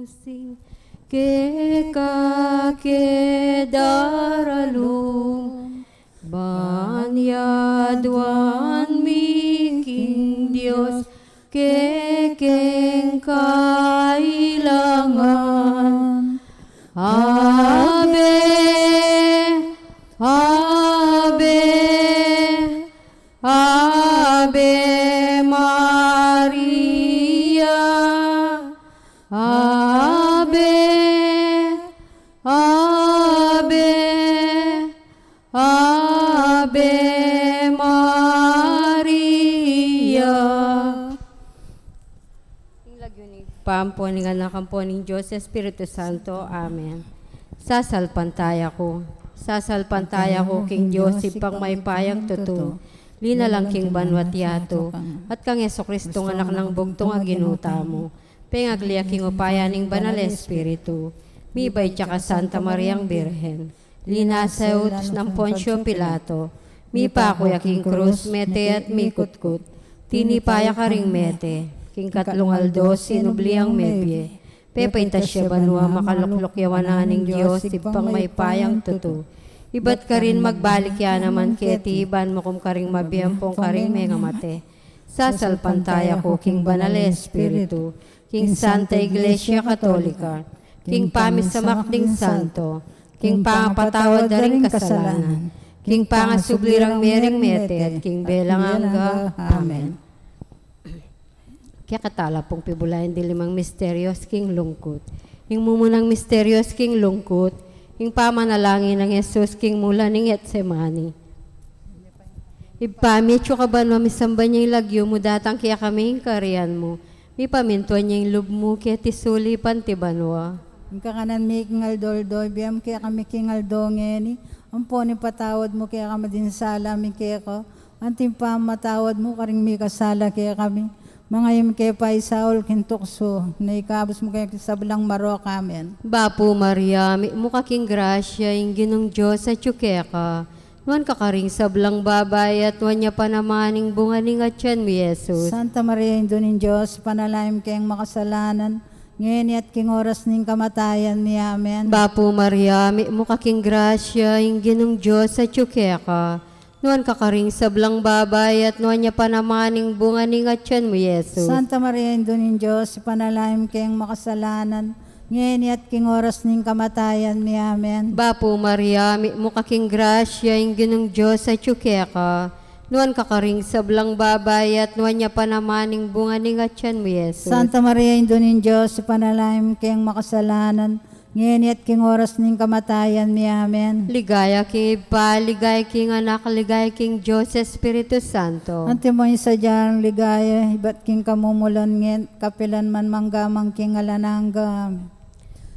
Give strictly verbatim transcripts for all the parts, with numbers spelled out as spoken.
Sing keka ke daralung, ban yaduan mi king Dios, kekeng kailangan. Ave, Ave, Ave Maria, Ave, Ave, Ave Maria. King lagyu ning Ibpa, ampo ning Anak, ampo ning Dios Espiritu Santo. Amen. Sasalpantaya ku, sasalpantaya ku king Dios, Ibpang mayupayang tutu, linalang king banua't yatu, at kang Jesucristo, Anak nang bugtung a Ginu tamu, pengagli ya king upaya ning Banal Espiritu, mibait ya kang Santa Mariang Birhen, linasa ya utus nang Poncio Pilato, mipaku ya king krus, mete at mikutkut, tinipa ya karing mete, king katlung aldo sinubli yang mebie, pepaitas ya banua, makalukluk ya wanan ning Dios Ibpang mayupayang tutu. Ibat karin magbalik ya naman keti, ban mukum karing mabie ampong karing mengamate. Sasalpantaya ku king Banal Espiritu, king Santa Iglesia Katolika, king pamisamak ding santo, king pangapatawad da ring kasalanan, king pangasubli rang mie ring mete, at king bie alang angga. Amen. Kekatala pung pibulayan ding limang misterios king lungkut. Ing mumunang misterios king lungkut, ing pamanalangin nang Jesus king mula ning Getsemani. Ibpa mi, atsu ka banua, misamban ya ing lagyu mu, datang kekami ing kayarian mu, mipamintuan ya ing lub mu keti sulip anti banua. Ing kakanan mi king aldo-aldo ibie mu kekami king aldo ngeni, ampon ipatawad mu kekami ding sala mi keka, anti ing pamamatawad mu karing mikasala kekami. Manga e mu ke paisaul king tuksu, nune ikabus mu kami king sablang marok. Amen. Bapu Maria, mitmu ka king grasya, ing Ginung Dios atyu keka. Nuan ka karing sablang babai, at nuan ya pa naman ing bunga ning atyan mu, Jesus. Santa Maria, Indu ning Dios, ipanalangin mu keng makasalanan, ngeni at king oras ning kamatayan mi. Amen. Bapu Maria, mitmu ka king grasya, ing Ginung Dios atyu keka. Nuan ka karing sablang babai, at nuan ya pa naman ing bunga ning atyan mu, Jesus. Santa Maria, Indu ning Dios, ipanalangin mu keng makasalanan, ngeni at king oras ning kamatayan mi. Amen. Bapu Maria, mitmu ka king grasya, ing Ginung Dios atyu keka. Nuan ka karing sablang babai, at nuan ya pa naman ing bunga ning atyan mu, Jesus. Santa Maria, Indu ning Dios, ipanalangin mu keng makasalanan, ngeni at king oras ning kamatayan mi. Amen. Ligaya king Ibpa, ligaya king Anak, ligaya king Dios Espiritu Santo. Antimo ing sadyang ligaya, ibat king kamumulan, ngeni, kapilan man, mangga man king alang angga. Amen.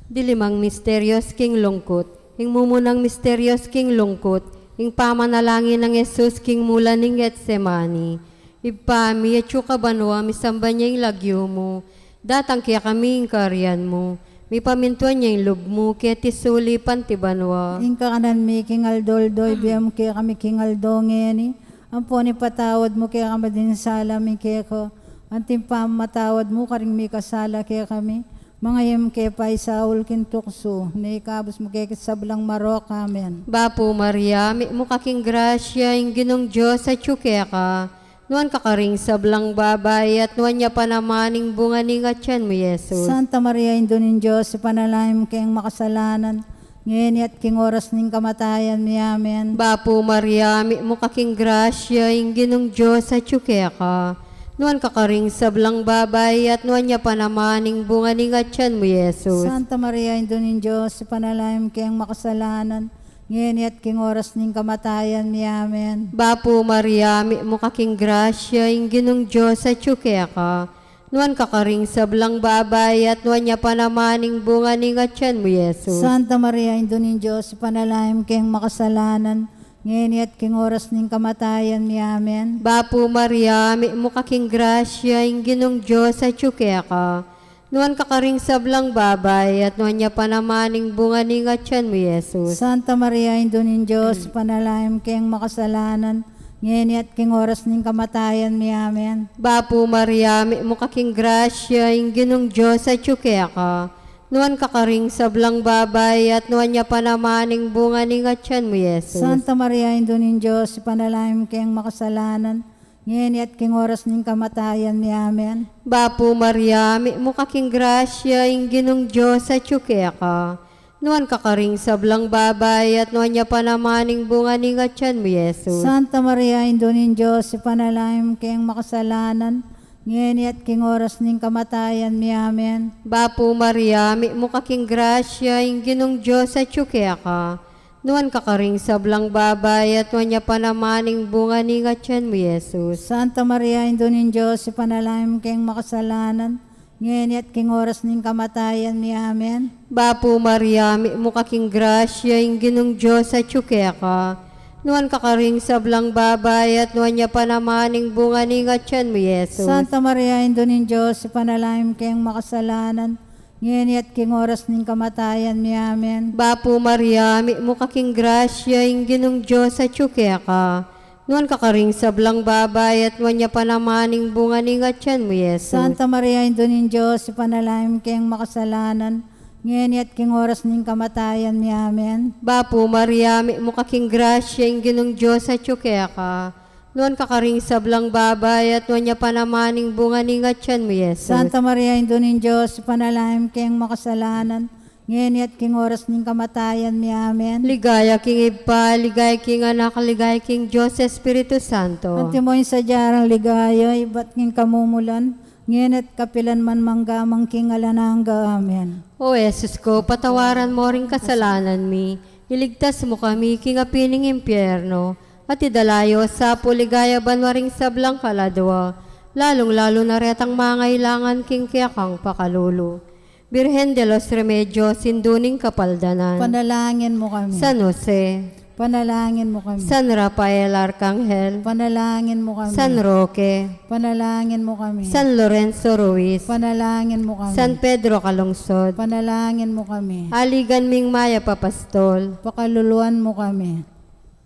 Dili mang misterios king lungkut. Ing mumunang misterios king lungkut, ing pamanalangin nang Jesus king mula ning Getsemani. Ibpa mi, atyu ka banua, misamban ya ing lagyu mu, datang kekami ing kayarian mu, mipamintuan ya ing lub mu keti sulip anti banua. Ing kakanan mi king aldo-aldo ibie mu kekami king aldo ngeni, ampon ipatawad mu kekami ding sala mi keka, anti ing pamamatawad mu karing mikasala kekami. Manga e mu ke paisaul king tuksu, nune ikabus mu kami king sablang marok. Amen. Bapu Maria, mitmu ka king grasya, ing Ginung Dios atyu keka. Nuan ka karing sablang babai, at nuan ya pa naman ing bunga ning atyan mu, Jesus. Santa Maria, Indu ning Dios, ipanalangin mu keng makasalanan, ngeni at king oras ning kamatayan mi. Amen. Bapu Maria, mitmu ka king grasya, ing Ginung Dios atyu keka. Nuan ka karing sablang babai, at nuan ya pa naman ing bunga ning atyan mu, Jesus. Santa Maria, Indu ning Dios, ipanalangin mu keng makasalanan, ngeni at king oras ning kamatayan mi. Amen. Bapu Maria, mitmu ka king grasya, ing Ginung Dios atyu keka. Nuan ka karing sablang babai, at nuan ya pa naman ing bunga ning atyan mu, Jesus. Santa Maria, Indu ning Dios, ipanalangin mu keng makasalanan, ngeni at king oras ning kamatayan mi. Amen. Bapu Maria, mitmu ka king grasya, ing Ginung Dios atyu keka. Nuan ka karing sablang babai, at nuan ya pa naman ing bunga ning atyan mu, Jesus. Santa Maria, Indu ning Dios, ipanalangin mu keng makasalanan, ngeni at king oras ning kamatayan mi. Amen. Bapu Maria, mitmu ka king grasya, ing Ginung Dios atyu keka. Nuan ka karing sablang babai, at nuan ya pa naman ing bunga ning atyan mu, Jesus. Santa Maria, Indu ning Dios, ipanalangin mu keng makasalanan, ngeni at king oras ning kamatayan mi. Amen. Bapu Maria, mitmu ka king grasya, ing Ginung Dios atyu keka. Nuan ka karing sablang babai, at nuan ya pa naman ing bunga ning atyan mu, Jesus. Santa Maria, Indu ning Dios, ipanalangin mu keng makasalanan, ngeni at king oras ning kamatayan mi. Amen. Bapu Maria, mitmu ka king grasya, ing Ginung Dios atyu keka. Nuan ka karing sablang babai, at nuan ya pa naman ing bunga ning atyan mu, Jesus. Santa Maria, Indu ning Dios, ipanalangin mu keng makasalanan, ngeni at king oras ning kamatayan mi. Amen. Bapu Maria, mitmu ka king grasya, ing Ginung Dios atyu keka. Nuan ka karing sablang babai, at nuan ya pa naman ing bunga ning atyan mu, Jesus. Santa Maria, Indu ning Dios, ipanalangin mu keng makasalanan, ngeni at king oras ning kamatayan mi. Amen. Bapu Maria, mitmu ka king grasya, ing Ginung Dios atyu keka. Nuan ka karing sablang babai, at nuan ya pa naman ing bunga ning atyan mu, Jesus. Santa Maria, Indu ning Dios, ipanalangin mu keng makasalanan, ngeni at king oras ning kamatayan mi. Amen. Bapu Maria, mitmu ka king grasya, ing Ginung Dios atyu keka. Nuan ka karing sablang babai, at nuan ya pa naman ing bunga ning atyan mu, Jesus. Santa Maria, Indu ning Dios, ipanalangin mu keng makasalanan, ngeni at king oras ning kamatayan mi. Amen. Ligaya king Ibpa, ligaya king Anak, ligaya king Dios Espiritu Santo. Antimo ing sadya rang ligaya, ibat king kamumulan, ngeni at kapilan man, mangga man king alang angga. Amen. O Jesus ko, patawaran mu ring kasalanan mi, iligtas mu kami king api ning impyerno, at idala yu sa pu king ligaya banua ring sablang kaladua, lalung-lalu na retang mangailangan king kekang pakalulu. Birhen de los Remedios, Indu ning Kapaldanan. Panalangin mu kami. San Jose. Panalangin mu kami. San Rafael Arkanghel. Panalangin mu kami. San Roque. Panalangin mu kami. San Lorenzo Ruiz. Panalangin mu kami. San Pedro Calungsod. Panalangin mu kami. Aligan ming mayap a pastol. Pakaluluan mu kami.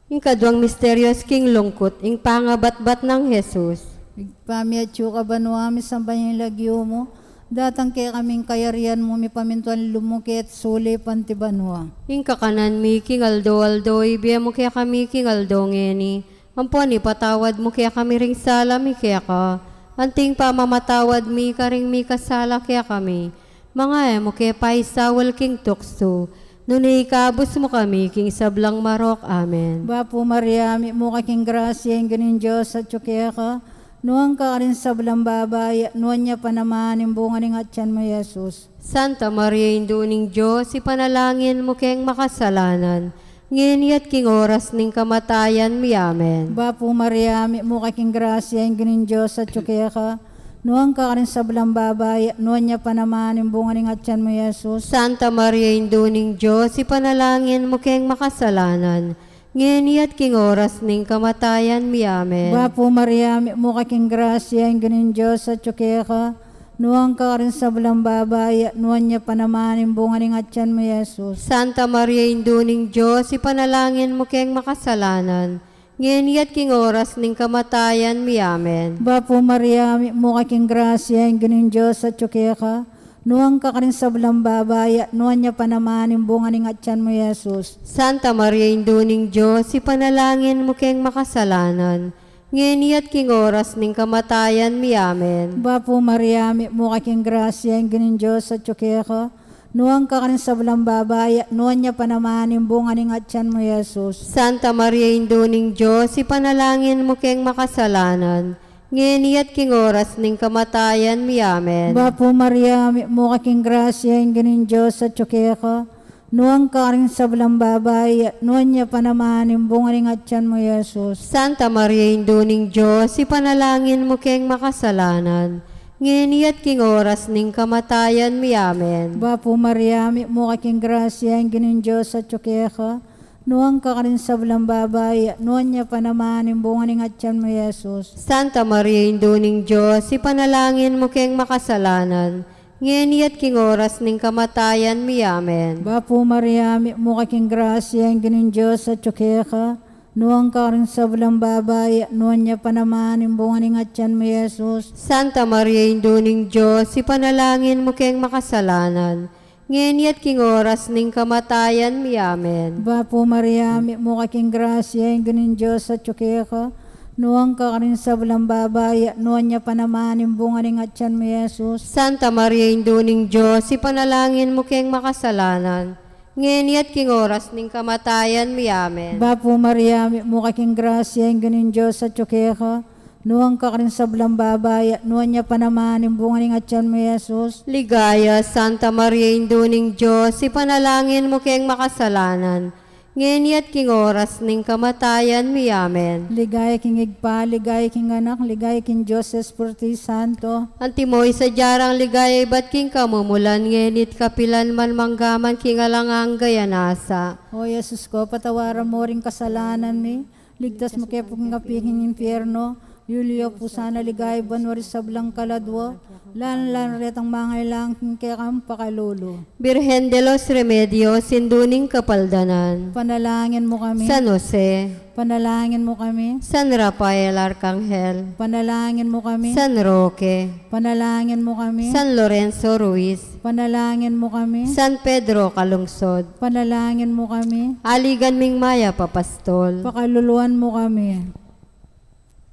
Ing kaduang misteryos king lungkut, ing pangabatbat nang Jesus. Ibpa mi atsu ka banua, misamban ya ing lagyu mu, datang kekami ing kayarian mu, mipamintuan ing lub mu keti sulip anti banua. Ing kakanan mi king aldo-aldo, ibie mu kekami king aldo ngeni, ampon ipatawad mu kekami ring sala mi keka, anti ing pamamatawad mi karing mikasala kekami. Manga e mu ke paisaul king tuksu, nune ikabus mu kami king sablang marok. Amen. Bapu Maria, mitmu ka king grasya, ing Ginung Dios atyu keka, nuan ka karing sablang babai, at nuan ya pa naman ing bunga ning atyan mu, Jesus. Santa Maria, Indu ning Dios, ipanalangin mu keng makasalanan, ngeni at king oras ning kamatayan mi. Amen. Bapu Maria, mitmu ka king grasya, ing Ginung Dios atyu keka, nuan ka karing sablang babai, at nuan ya pa naman ing bunga ning atyan mu, Jesus. Santa Maria, Indu ning Dios, ipanalangin mu keng makasalanan, ngeni at king oras ning kamatayan mi. Amen. Bapu Maria, mitmu ka king grasya, ing Ginung Dios atyu keka, nuan ka karing sablang babai, at nuan ya pa naman ing bunga ning atyan mu, Jesus. Santa Maria, Indu ning Dios, ipanalangin mu keng makasalanan, ngeni at king oras ning kamatayan mi. Amen. Bapu Maria, mitmu ka king grasya, ing Ginung Dios atyu keka, nuan ka karing sablang babai, at nuan ya pa naman ing bunga ning atyan mu, Jesus. Santa Maria, Indu ning Dios, ipanalangin mu keng makasalanan, ngeni at king oras ning kamatayan mi. Amen. Bapu Maria, mitmu ka king grasya, ing Ginung Dios atyu keka, nuan ka karing sablang babai, at nuan ya pa naman ing bunga ning atyan mu, Jesus. Santa Maria, Indu ning Dios, ipanalangin mu keng makasalanan, ngeni at king oras ning kamatayan mi. Amen. Bapu Maria, mitmu ka king grasya, ing Ginung Dios atyu keka, nuan ka karing sablang babai, at nuan ya pa naman ing bunga ning atyan mu, Jesus. Santa Maria, Indu ning Dios, ipanalangin mu keng makasalanan, ngeni at king oras ning kamatayan mi. Amen. Bapu Maria, mitmu ka king grasya, ing Ginung Dios atyu keka, nuan ka karing sablang babai, at nuan ya pa naman ing bunga ning atyan mu, Jesus. Santa Maria, Indu ning Dios, ipanalangin mu keng makasalanan, ngeni at king oras ning kamatayan mi. Amen. Bapu Maria, mitmu ka king grasya, ing Ginung Dios atyu keka, nuan ka karing sablang babai, at nuan ya pa naman ing bunga ning atyan mu, Jesus. Santa Maria, Indu ning Dios, ipanalangin mu keng makasalanan, ngeni at king oras ning kamatayan mi. Amen. Bapu Maria, mitmu ka king grasya, ing Ginung Dios atyu keka, nuan ka karing sablang babai, at nuan ya pa naman ing bunga ning atyan mu, Jesus. Santa Maria, Indu ning Dios, ipanalangin mu keng makasalanan, ngeni at king oras ning kamatayan mi. Amen. Bapu Maria, mitmu ka king grasya, ing Ginung Dios atyu keka, nuan ka karing sablang babai, at nuan ya pa naman ing bunga ning atyan mu, Jesus. Ligaya, Santa Maria, Indu ning Dios, ipanalangin mu keng makasalanan, ngeni at king oras ning kamatayan mi. Amen. Ligaya king Ibpa, ligaya king Anak, ligaya king Dios Espiritu Santo. Antimo ing sadya rang ligaya ibat king kamumulan, ngeni at kapilan man, mangga man king alang angga. Amen. O Jesus ko, patawaran mu ring kasalanan mi, ligtas mu ke pu king api king impyerno, yulyu pu sana ligaya banua ring sablang kaladua, lalu na retang mangailangan king kekang pakalulu. Birhen de los Remedios, Indu ning Kapaldanan. Panalangin mu kami. San Jose. Panalangin mu kami. San Rafael Arkanghel. Panalangin mu kami. San Roque. Panalangin mu kami. San Lorenzo Ruiz. Panalangin mu kami. San Pedro Calungsod. Panalangin mu kami. Aligan ming mayap a pastol. Pakaluluan mu kami.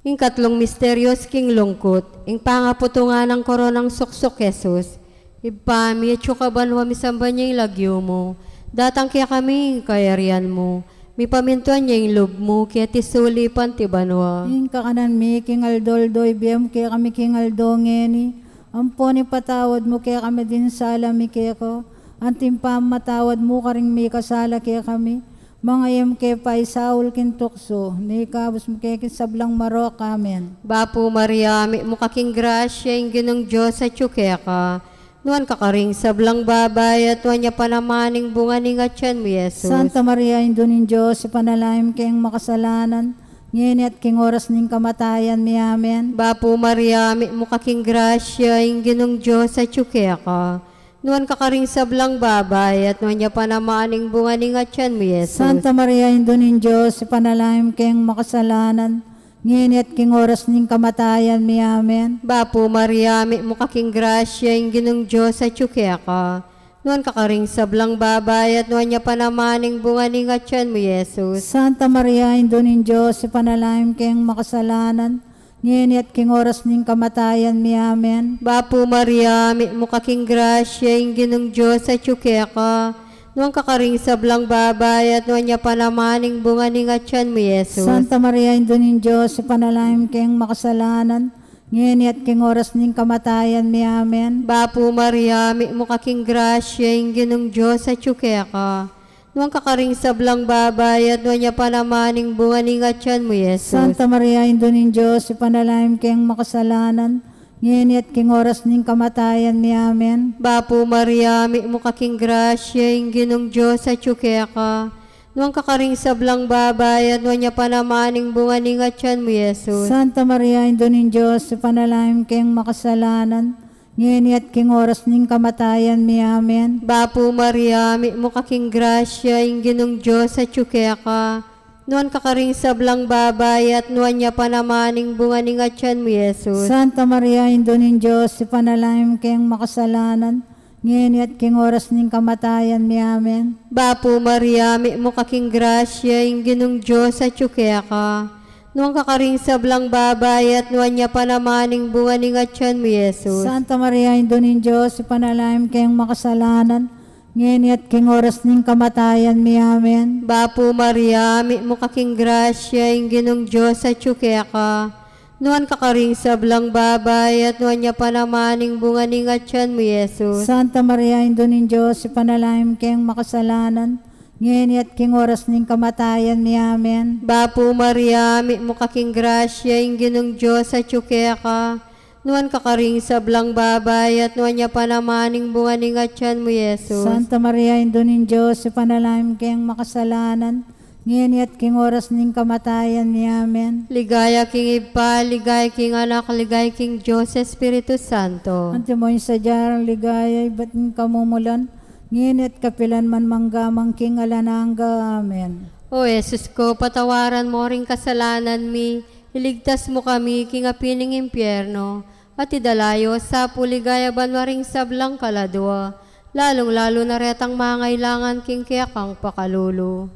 Ing katlung misteryos king lungkut, ing pangaputungan nang koronang suksuk Jesus. Ibpa mi, atsu ka banua, misamban ya ing lagyu mu. Datang kekami ing kayarian mu. Mipamintuan ya ing lub mu, keti sulip anti banua. Ing kakanan mi king aldo-aldo ibie mu kekami king aldo ngeni. Ampon ipatawad mu kekami ding sala mi keka, anti ing pamamatawad mu karing mikasala kekami. Manga e mu ke paisaul king tuksu, nune ikabus mu kami king sablang marok. Amen. Bapu Maria, mitmu ka king grasya, ing Ginung Dios atyu keka. Nuan ka karing sablang babai, at nuan ya pa naman ing bunga ning atyan mu, Jesus. Santa Maria, Indu ning Dios, ipanalangin mu keng makasalanan, ngeni at king oras ning kamatayan mi. Amen. Bapu Maria, mitmu ka king grasya, ing Ginung Dios atyu keka. Nuan ka karing sablang babai, at nuan ya pa naman ing bunga ning atyan mu, Jesus. Santa Maria, Indu ning Dios, ipanalangin mu keng makasalanan, ngeni at king oras ning kamatayan mi. Amen. Bapu Maria, mitmu ka king grasya, ing Ginung Dios atyu keka. Nuan ka karing sablang babai, at nuan ya pa naman ing bunga ning atyan mu, Jesus. Santa Maria, Indu ning Dios, ipanalangin mu keng makasalanan, ngeni at king oras ning kamatayan mi. Amen. Bapu Maria, mitmu ka king grasya, ing Ginung Dios atyu keka. Nuan ka karing sablang babai, at nuan ya pa naman ing bunga ning atyan mu, Jesus. Santa Maria, Indu ning Dios, ipanalangin mu keng makasalanan, ngeni at king oras ning kamatayan mi. Amen. Bapu Maria, mitmu ka king grasya, ing Ginung Dios atyu keka. Nuan ka karing sablang babai, at nuan ya pa naman ing bunga ning atyan mu, Jesus. Santa Maria, Indu ning Dios, ipanalangin mu keng makasalanan, ngeni at king oras ning kamatayan mi. Amen. Bapu Maria, mitmu ka king grasya, ing Ginung Dios atyu keka. Nuan ka karing sablang babai, at nuan ya pa naman ing bunga ning atyan mu, Jesus. Santa Maria, Indu ning Dios, ipanalangin mu keng makasalanan, ngeni at king oras ning kamatayan mi. Amen. Bapu Maria, mitmu ka king grasya, ing Ginung Dios atyu keka. Nuan ka karing sablang babai, at nuan ya pa naman ing bunga ning atyan mu, Jesus. Santa Maria, Indu ning Dios, ipanalangin mu keng makasalanan, ngeni at king oras ning kamatayan mi. Amen. Bapu Maria, mitmu ka king grasya, ing Ginung Dios atyu keka. Nuan ka karing sablang babai, at nuan ya pa naman ing bunga ning atyan mu, Jesus. Santa Maria, Indu ning Dios, ipanalangin mu keng makasalanan, ngeni at king oras ning kamatayan mi. Amen. Bapu Maria, mitmu ka king grasya, ing Ginung Dios atyu keka. Nuan ka karing sablang babai, at nuan ya pa naman ing bunga ning atyan mu, Jesus. Santa Maria, Indu ning Dios, ipanalangin mu keng makasalanan, ngeni at king oras ning kamatayan mi. Amen. Bapu Maria, mitmu ka king grasya, ing Ginung Dios atyu keka. Nuan ka karing sablang babai, at nuan ya pa naman ing bunga ning atyan mu, Jesus. Santa Maria, Indu ning Dios, ipanalangin mu keng makasalanan, ngeni at king oras ning kamatayan mi. Amen. Ligaya king Ibpa, ligaya king Anak, ligaya king Dios Espiritu Santo. Antimo ing sadya rang ligaya ibat king kamumulan, ngeni at kapilan man, mangga man king alang angga. Amen. O Jesus ko, patawaran mu ring kasalanan mi, iligtas mu kami king api ning impyerno, at idala yo sa pu king ligaya banua ring sablang kaladua, Lalung-lalu na retang mangailangan king kekang pakalulu.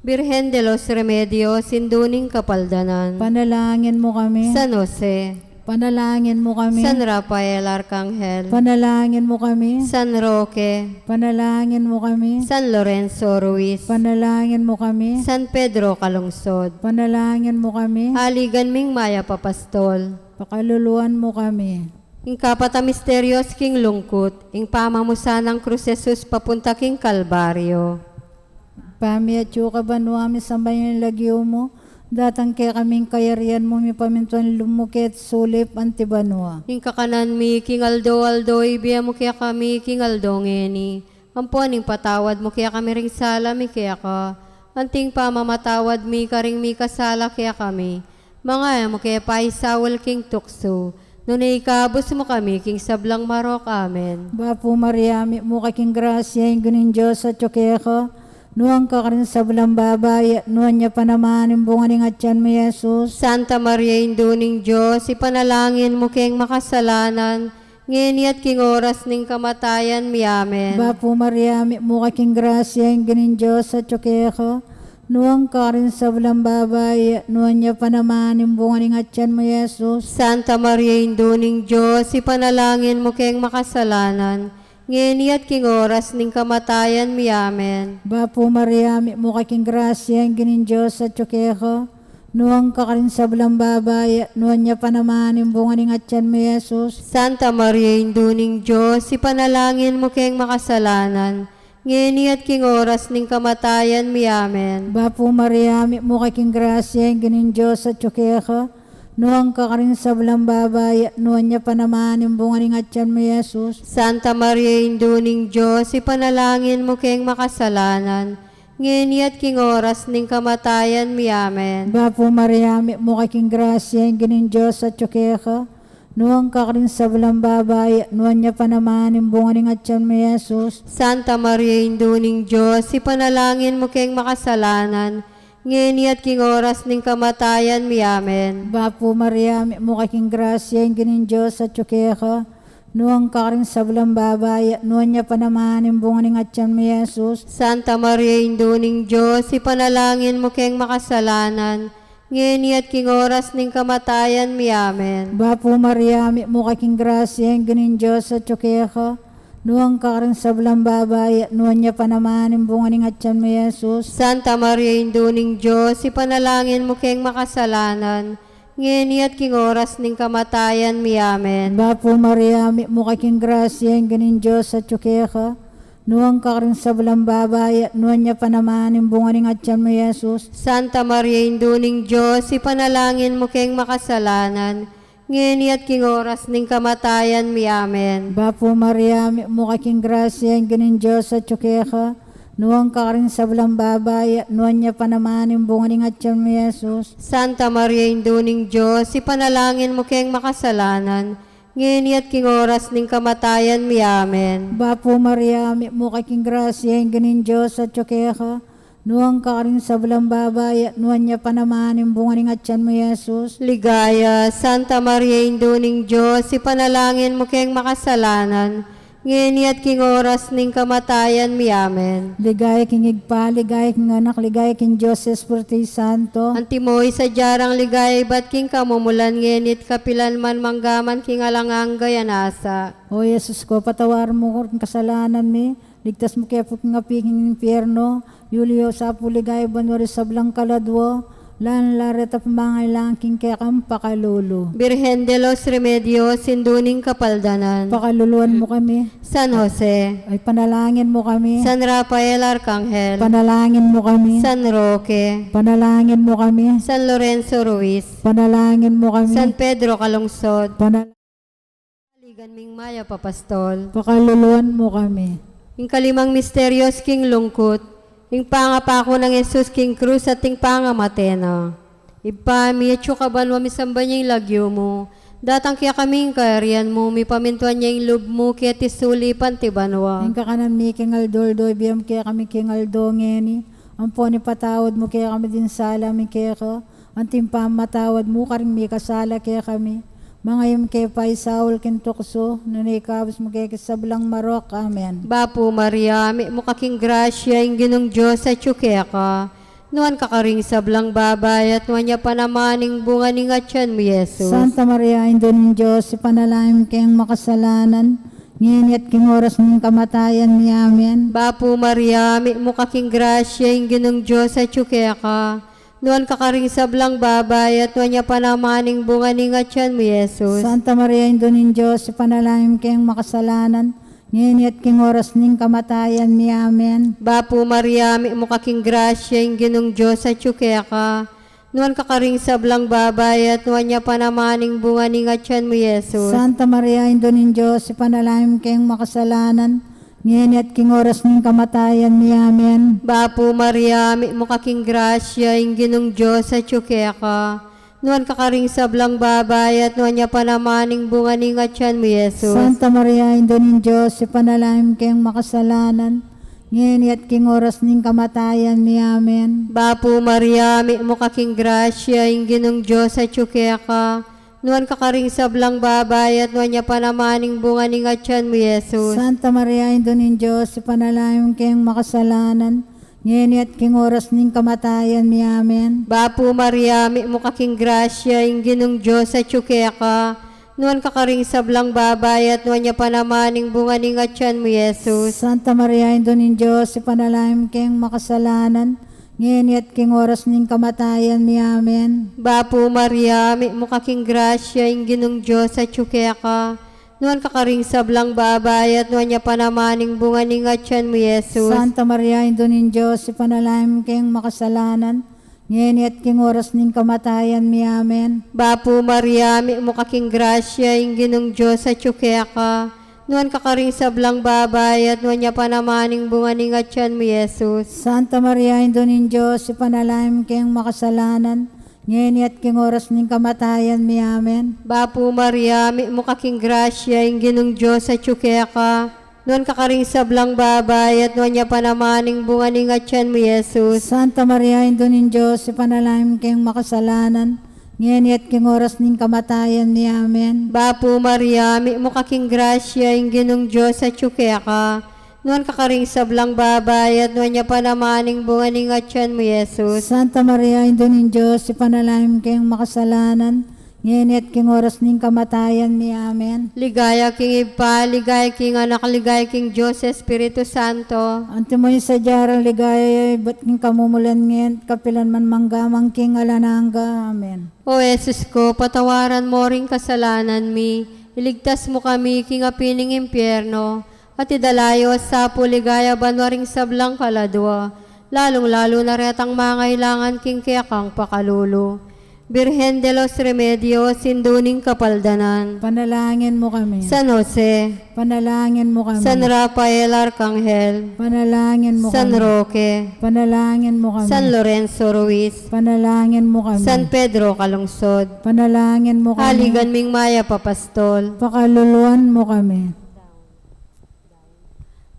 Birhen de los Remedios, Indu ning Kapaldanan. Panalangin mu kami. San Jose. Panalangin mu kami. San Rafael Arcangel. Panalangin mu kami. San Roque. Panalangin mu kami. San Lorenzo Ruiz. Panalangin mu kami. San Pedro Calungsod. Panalangin mu kami. Aligan ming mayap a pastol. Pakaluluan mu kami. Ing kapat a misterios king lungkut, ing pamamusan nang krus Jesus papunta king Kalbaryo. Ibpa mi atsu ka banua, misamban ya ing lagyu mu, datang kekami ing kayarian mu, mipamintuan ing lub mu keti sulip anti banua. Ing kakanan mi king aldo-aldo ibie mu kekami king aldo ngeni. Ampon ing patawad mu kekami ring sala mi keka, anti ing pamamatawad mi karing mikasala kekami. Manga e mu ke paisaul king tuksu, nune ikabus mu kami king sablang marok. Amen. Bapu Maria, mitmu ka king grasya, ing Ginung Dios atyu keka, nuan ka karing sablang babai, at nuan ya pa naman ing bunga ning atyan mu, Jesus. Santa Maria, Indu ning Dios, ipanalangin mu keng makasalanan, ngeni at king oras ning kamatayan mi. Amen. Bapu Maria, mitmu ka king grasya, ing Ginung Dios atyu keka, nuan ka karing sablang babai, at nuan ya pa naman ing bunga ning atyan mu, Jesus. Santa Maria, Indu ning Dios, ipanalangin mu keng makasalanan, ngeni at king oras ning kamatayan mi. Amen. Bapu Maria, mitmu ka king grasya, ing Ginung Dios atyu keka, nuan ka karing sablang babai, at nuan ya pa naman ing bunga ning atyan mu, Jesus. Santa Maria, Indu ning Dios, ipanalangin mu keng makasalanan, ngeni at king oras ning kamatayan mi. Amen. Bapu Maria, mitmu ka king grasya, ing Ginung Dios atyu keka, nuan ka karing sablang babai, at nuan ya pa naman ing bunga ning atyan mu, Jesus. Santa Maria, Indu ning Dios, ipanalangin mu keng makasalanan, ngeni at king oras ning kamatayan mi. Amen. Bapu Maria, mitmu ka king grasya, ing Ginung Dios atyu keka, nuan ka karing sablang babai, at nuan ya pa naman ing bunga ning atyan mu, Jesus. Santa Maria, Indu ning Dios, ipanalangin mu keng makasalanan, ngeni at king oras ning kamatayan mi. Amen. Bapu Maria, mitmu ka king grasya, ing Ginung Dios atyu keka, nuan ka karing sablang babai, at nuan ya pa naman ing bunga ning atyan mu, Jesus. Santa Maria, Indu ning Dios, ipanalangin mu keng makasalanan, ngeni at king oras ning kamatayan mi. Amen. Bapu Maria, mitmu ka king grasya, ing Ginung Dios atyu keka, nuan ka karing sablang babai, at nuan ya pa naman ing bunga ning atyan mu, Jesus. Santa Maria, Indu ning Dios, ipanalangin mu keng makasalanan, ngeni at king oras ning kamatayan mi. Amen. Bapu Maria, mitmu ka king grasya, ing Ginung Dios atyu keka, nuan ka karing sablang babai, at nuan ya pa naman ing bunga ning atyan mu, Jesus. Santa Maria, Indu ning Dios, ipanalangin mu keng makasalanan, ngeni at king oras ning kamatayan mi. Amen. Bapu Maria, mitmu ka king grasya, ing Ginung Dios atyu keka, nuan ka karing sablang babai, at nuan ya pa naman ing bunga ning atyan mu, Jesus. Santa Maria, Indu ning Dios, ipanalangin mu keng makasalanan, ngeni at king oras ning kamatayan mi. Amen. Bapu Maria, mitmu ka king grasya, ing Ginung Dios atyu keka, nuan ka karing sablang babai, at nuan ya pa naman ing bunga ning atyan mu, Jesus. Ligaya, Santa Maria, Indu ning Dios, ipanalangin mu keng makasalanan, ngeni at king oras ning kamatayan mi. Amen. Ligaya king Ibpa, ligaya king Anak, ligaya king Dios Espiritu Santo. Antimo ing sadya rang ligaya ibat king kamumulan, ngeni at kapilan man, mangga man king alang angga. Amen. O Jesus ku, patawaran mu ring kasalanan mi, ligtas mu ke pu king api king impyerno, yuli yo sa pu king ligaya banua ring sablang kaladua, lalung-lalu na reta pamangailangan king kekang pakalulu. Birhen de los Remedios, Indu ning Kapaldanan. Pakaluluan mu kami. San Jose. Ay, panalangin mu kami. San Rafael Arcangel. Panalangin mu kami. San Roque. Panalangin mu kami. San Lorenzo Ruiz. Panalangin mu kami. San Pedro Calungsod. Panal- Aligan ming mayap a pastol. Pakaluluan mu kami. Ing kalimang misterios king lungkut, ing pangapaku nang Jesus king krus at ing pangamate na. Ibpa mi, atsu ka banua, misamban ya ing lagyu mu, datang kekami ing kayarian mu, mipamintuan ya ing lub mu keti sulip anti banua. Ing kakanan mi king aldo-aldo ibie mu kekami king aldo ngeni, ampon ipatawad mu kekami ding sala mi keka, anti ing pamamatawad mu karing mikasala kekami. Mangayum ke paisaul king tuksu, nune ikabus mu ke king sablang marok. Amen. Bapu Maria, mitmu ka king grasya, ing Ginung Dios atyu keka. Nuan ka karing sablang babai, at nuan ya pa naman ing bunga ning atyan mu, Jesus. Santa Maria, Indu ning Dios, ipanalangin mu keng makasalanan, ngeni at king oras ning kamatayan mi. Amen. Bapu Maria, mitmu ka king grasya, ing Ginung Dios atyu keka. Nuan ka karing sablang babai, at nuan ya pa naman ing bunga ning atyan mu, Jesus. Santa Maria, Indu ning Dios, ipanalangin mu keng makasalanan, ngeni at king oras ning kamatayan mi. Amen. Bapu Maria, mitmu ka king grasya, ing Ginung Dios atyu keka. Nuan ka karing sablang babai, at nuan ya pa naman ing bunga ning atyan mu, Jesus. Santa Maria, Indu ning Dios, ipanalangin mu keng makasalanan, ngeni at king oras ning kamatayan mi. Amen. Bapu Maria, mitmu ka king grasya, ing Ginung Dios atyu keka. Nuan ka karing sablang babai, at nuan ya pa naman ing bunga ning atyan mu, Jesus. Santa Maria, Indu ning Dios, ipanalangin mu keng makasalanan, ngeni at king oras ning kamatayan mi. Amen. Bapu Maria, mitmu ka king grasya, ing Ginung Dios atyu keka. Nuan ka karing sablang babai, at nuan ya pa naman ing bunga ning atyan mu, Jesus. Santa Maria, Indu ning Dios, ipanalangin mu keng makasalanan, ngeni at king oras ning kamatayan mi. Amen. Bapu Maria, mitmu ka king grasya, ing Ginung Dios atyu keka. Nuan ka karing sablang babai, at nuan ya pa naman ing bunga ning atyan mu, Jesus. Santa Maria, Indu ning Dios, ipanalangin mu keng makasalanan, ngeni at king oras ning kamatayan mi. Amen. Bapu Maria, mitmu ka king grasya, ing Ginung Dios atyu keka. Nuan ka karing sablang babai, at nuan ya pa naman ing bunga ning atyan mu, Jesus. Santa Maria, Indu ning Dios, ipanalangin mu keng makasalanan, ngeni at king oras ning kamatayan mi. Amen. Bapu Maria, mitmu ka king grasya, ing Ginung Dios atyu keka. Nuan ka karing sablang babai, at nuan ya pa naman ing bunga ning atyan mu, Jesus. Santa Maria, Indu ning Dios, ipanalangin mu keng makasalanan, ngeni at king oras ning kamatayan mi. Amen. Bapu Maria, mitmu ka king grasya, ing Ginung Dios atyu keka. Nuan ka karing sablang babai, at nuan ya pa naman ing bunga ning atyan mu, Jesus. Santa Maria, Indu ning Dios, ipanalangin mu keng makasalanan, ngeni at king oras ning kamatayan mi. Amen. Bapu Maria, mitmu ka king grasya, ing Ginung Dios atyu keka. Nuan ka karing sablang babai, at nuan ya pa naman ing bunga ning atyan mu, Jesus. Santa Maria, Indu ning Dios, ipanalangin mu keng makasalanan, ngeni at king oras ning kamatayan mi. Amen. Ligaya king Ibpa, ligaya king Anak, ligaya king Dios Espiritu Santo. Antimo ing sadya rang ligaya, ibat king kamumulan, ngeni at kapilan man, mangga man king alang angga. Amen. O Jesus ko, patawaran mo ring kasalanan mi, iligtas mu kami king api ning impyerno, at idala yu sa pu ligaya banua ring sablang kaladua, lalung-lalu na retang mangailangan king kekang pakalulu. Birhen de los Remedios, Indu ning Kapaldanan. Panalangin mu kami. San Jose. Panalangin mu kami. San Rafael Arcangel. Panalangin mu kami. San Roque. Panalangin mu kami. San Lorenzo Ruiz. Panalangin mu kami. San Pedro Calungsod. Panalangin mu kami. Aligan ming mayap a pastol. Pakaluluan mu kami.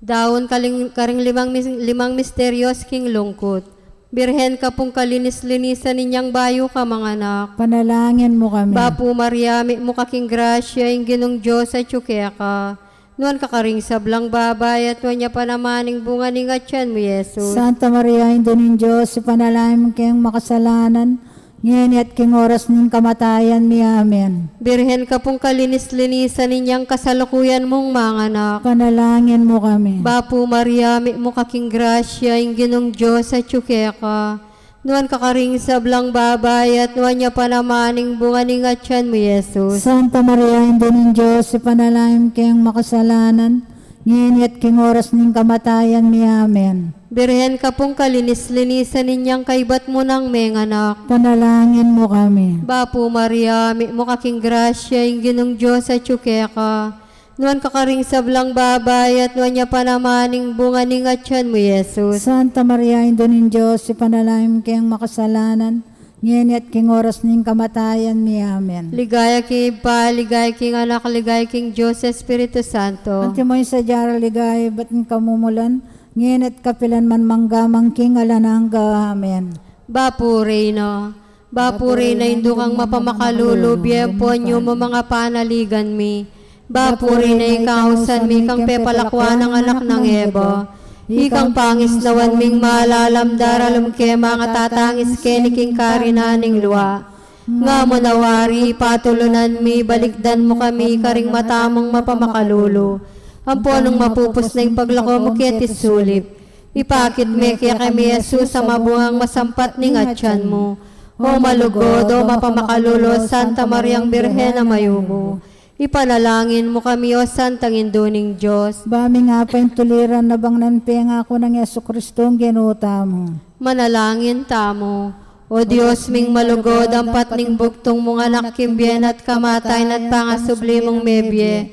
Daun kaling, karing limang mis-, limang misterios king lungkut. Birhen ka pung kalinis-linisan inyang bayu ka manganak. Panalangin mu kami. Bapu Maria, mitmu ka king grasya, ing Ginung Dios atyu keka. Nuan ka karing sablang babai, at nuan ya pa naman ing bunga ning atyan mu, Jesus. Santa Maria, Indu ning Dios, ipanalangin mu keng makasalanan, ngeni at king oras ning kamatayan mi. Amen. Birhen ka pung kalinis-linisan inyang kasalukuyan mung manganak. Panalangin mu kami. Bapu Maria, mitmu ka king grasya, ing Ginung Dios atyu keka. Nuan ka karing sablang babai, at nuan ya pa naman ing bunga ning atyan mu, Jesus. Santa Maria, Indu ning Dios, ipanalangin mu keng makasalanan, ngeni at king oras ning kamatayan mi. Amen. Birhen ka pung kalinis-linisan inyang kaybat mu nang menganak. Panalangin mu kami. Bapu Maria, mitmu ka king grasya, ing Ginung Dios atyu keka. Nuan ka karing sablang babai, at nuan ya pa naman ing bunga ning atyan mu, Jesus. Santa Maria, Indu ning Dios, ipanalangin mu keng makasalanan, ngeni at king oras ning kamatayan mi. Amen. Ligaya king Ibpa, ligaya king Anak, ligaya king Dios Espiritu Santo. Antimo ing sadya rang ligaya, ibat king kamumulan, ngeni at kapilan man, mangga man king alang angga. Amen. Bapu Reyna, Bapuri na Indu kang mapamakalulu, bie ampon yumu ing panaligan mi. Bapuri na ikang ausan mi kang pepalakwan nang anak nang Eva. Ikang pangisnawan ming malalam, daralum ke mangatatangis keni king karinan ning lua. Nga mu na wari, patulunan mi, balikdan mu kami karing mata mung mapamakalulu. Ampon nung mapupus na ing paglako mu keti sulip, ipakit me kekami i Jesus a mabungang masampat ning atian mu. O malugud, o mapamakalulu, Santa Mariang Birhen a mayumu, ipanalangin mu kami, o Santang Indu ning Dios. Ba ming apaintuliran na bang neng pengaku nang Jesucristong Ginu tamu. Manalangin tamu. O Dios ming malugud, ampat ning bugtung mung Anak king bie na at kamatayan at pangasubli mung mebie,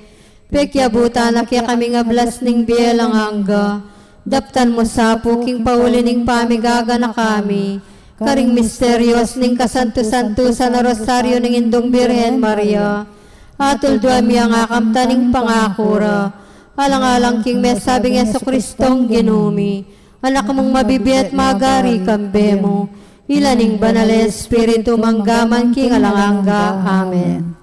pekiabutan na kekaming ablas ning bie alang angga. Daptan mu sa pu king pauli ning pamigaganaka mi karing misterios ning kasantu-santusan a Rosario ning Indung Birhen Maria. Atul dua mi ang akamtan ning pangaku ra, alang-alang king mesabing Jesucristong Ginu mi, Anak mung mabibie at magari kambe mu, ila ning Banal a Espiritu, mangga man king alang angga. Amen.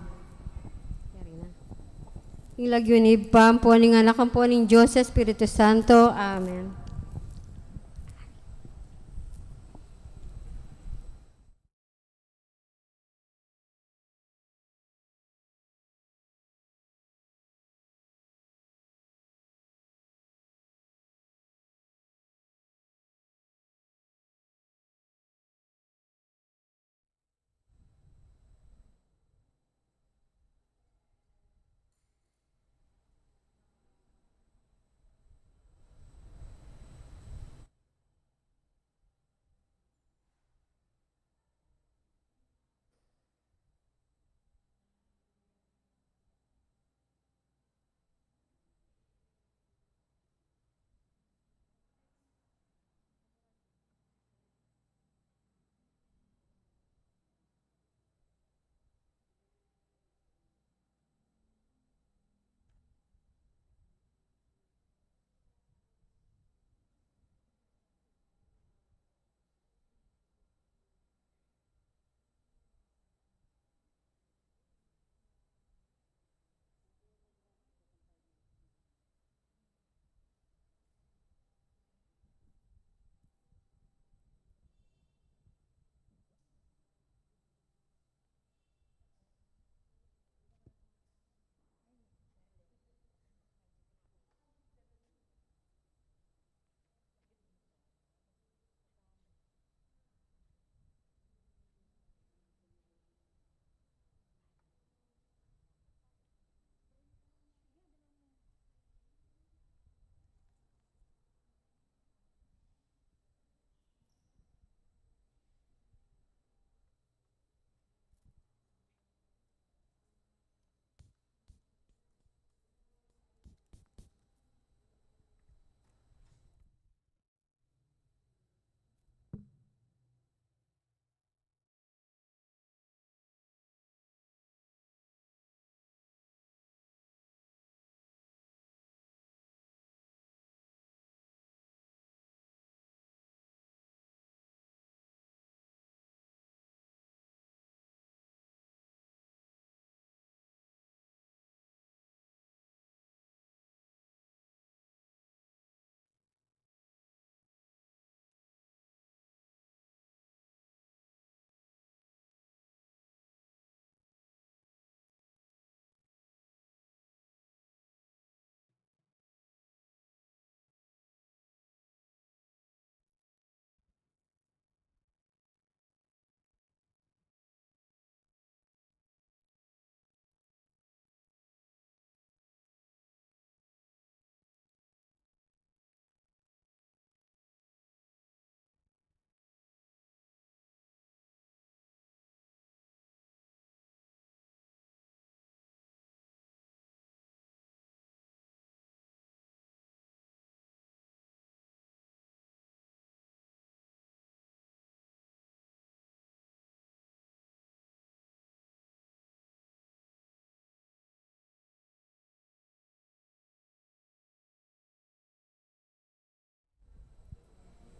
King lagyu ning Ibpa, ampo ning Anak, ampo ning Dios Espiritu Santo. Amen.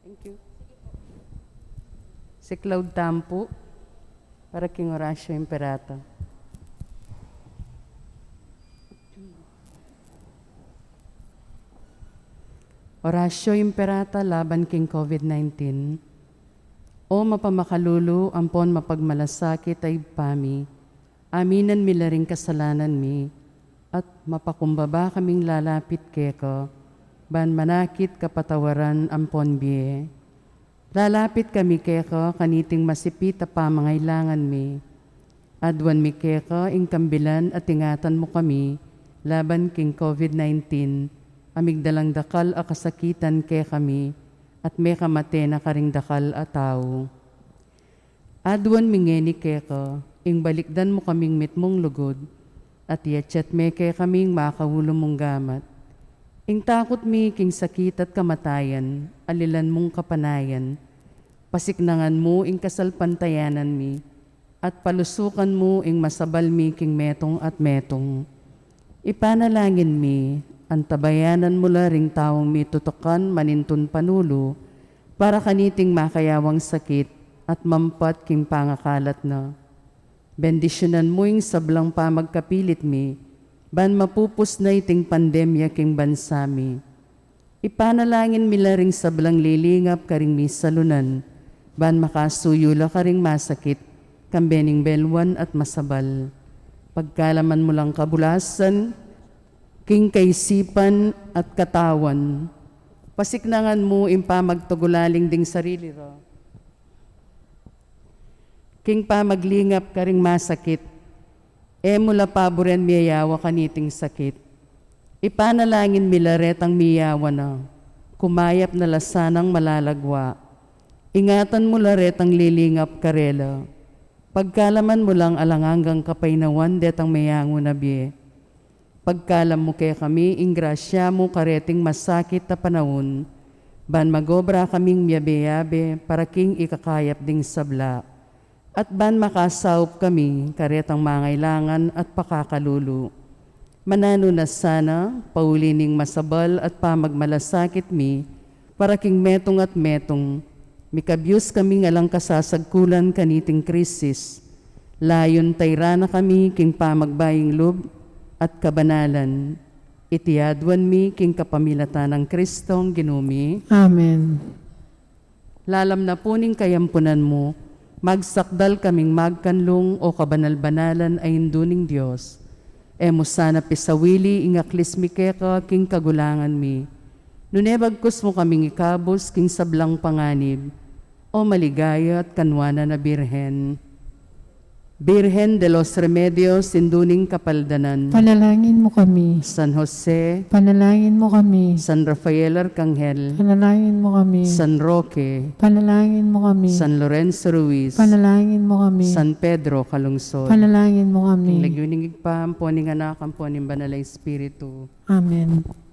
Thank you. Siklaud tamu pu. Para king Oratio Imperata. Oratio Imperata laban king COVID nineteen. O mapamakalulu ampon mapagmalasakit a Ibpa mi, aminan mi la ring kasalanan mi, at mapakumbaba kaming lalapit keka, ban manakit kapatawaran ampon bie. Lalapit kami keka kaniting masipit a pamangailangan mi. Aduan mi keka ing kambilan at ingatan mu kami laban king COVID nineteen, a migdalang dakal a kasakitan kekami, at mekamate na karing dakal a tau. Aduan mi ngeni keka, ing balikdan mu kaming mitmung lugud, at iyatyat me kekaming makaulu mung gamat. Ing takut mi king sakit at kamatayan, alilan mung kapanayan, pasiknangan mu ing kasalpantayanan mi, at palusukan mu ing masabal mi king metung at metung. Ipanalangin mi, antabayanan mu la ring taung mitutukan manintun panulu, para kaniting makayawang sakit at mampat king pangakalat na. Bendisyunan mu ing sablang pamagkapilit mi, ban mapupus na iting pandemya king bansa mi. Ipanalangin mi la ring sablang lilingap karing misalunan, ban makasuyu la karing masakit, kambe ning belwan at masabal. Pagkalaman mu lang kabulasan, king kaisipan at katawan. Pasiknangan mu ing pamagtagulaling ding sarili ra king pamaglingap karing masakit. E mu la paburen miyayawa kaniting sakit. Ipanalangin mi la retang miyawa na, kumayap na la sanang malalagwa. Ingatan mu la retang lilingap karela. Pagkalaman mu lang alang anggang kapaynawan detang meyangu na bie. Pagkalam mu kekami ing grasya mu kareting masakit a panaun, ban magobra kaming miyabe-yabe para king ikakayap ding sabla, at ban makasaup kami karetang mangailangan at pakakalulu. Mananu na sana, pauli ning masabal at pamagmalasakit mi, para king metung at metung, mikabyus kaming alang kasasagkulan kaniting krisis. Layun tayran na kami king pamagbaying lub at kabanalan. Iti aduan mi king kapamilatan nang Kristong Ginu mi. Amen. Lalam na pu ning kayampunan mu, magsakdal kaming magkanlung, o kabanal-banalan a Indu ning Dios. E mu sana pisawili ing aklis mi keka king kagulangan mi. Nune bagkus mu kaming ikabus king sablang panganib, o maligaya at kanwanan a Birhen. Birhen de los Remedios, Indu ning Kapaldanan. Panalangin mu kami. San Jose. Panalangin mu kami. San Rafael Arkanghel. Panalangin mu kami. San Roque. Panalangin mu kami. San Lorenzo Ruiz. Panalangin mu kami. San Pedro Calungsod. Panalangin mu kami. King lagyu ning Ibpa, ampo ning Anak, ampo ning Banal a Espiritu. Amen.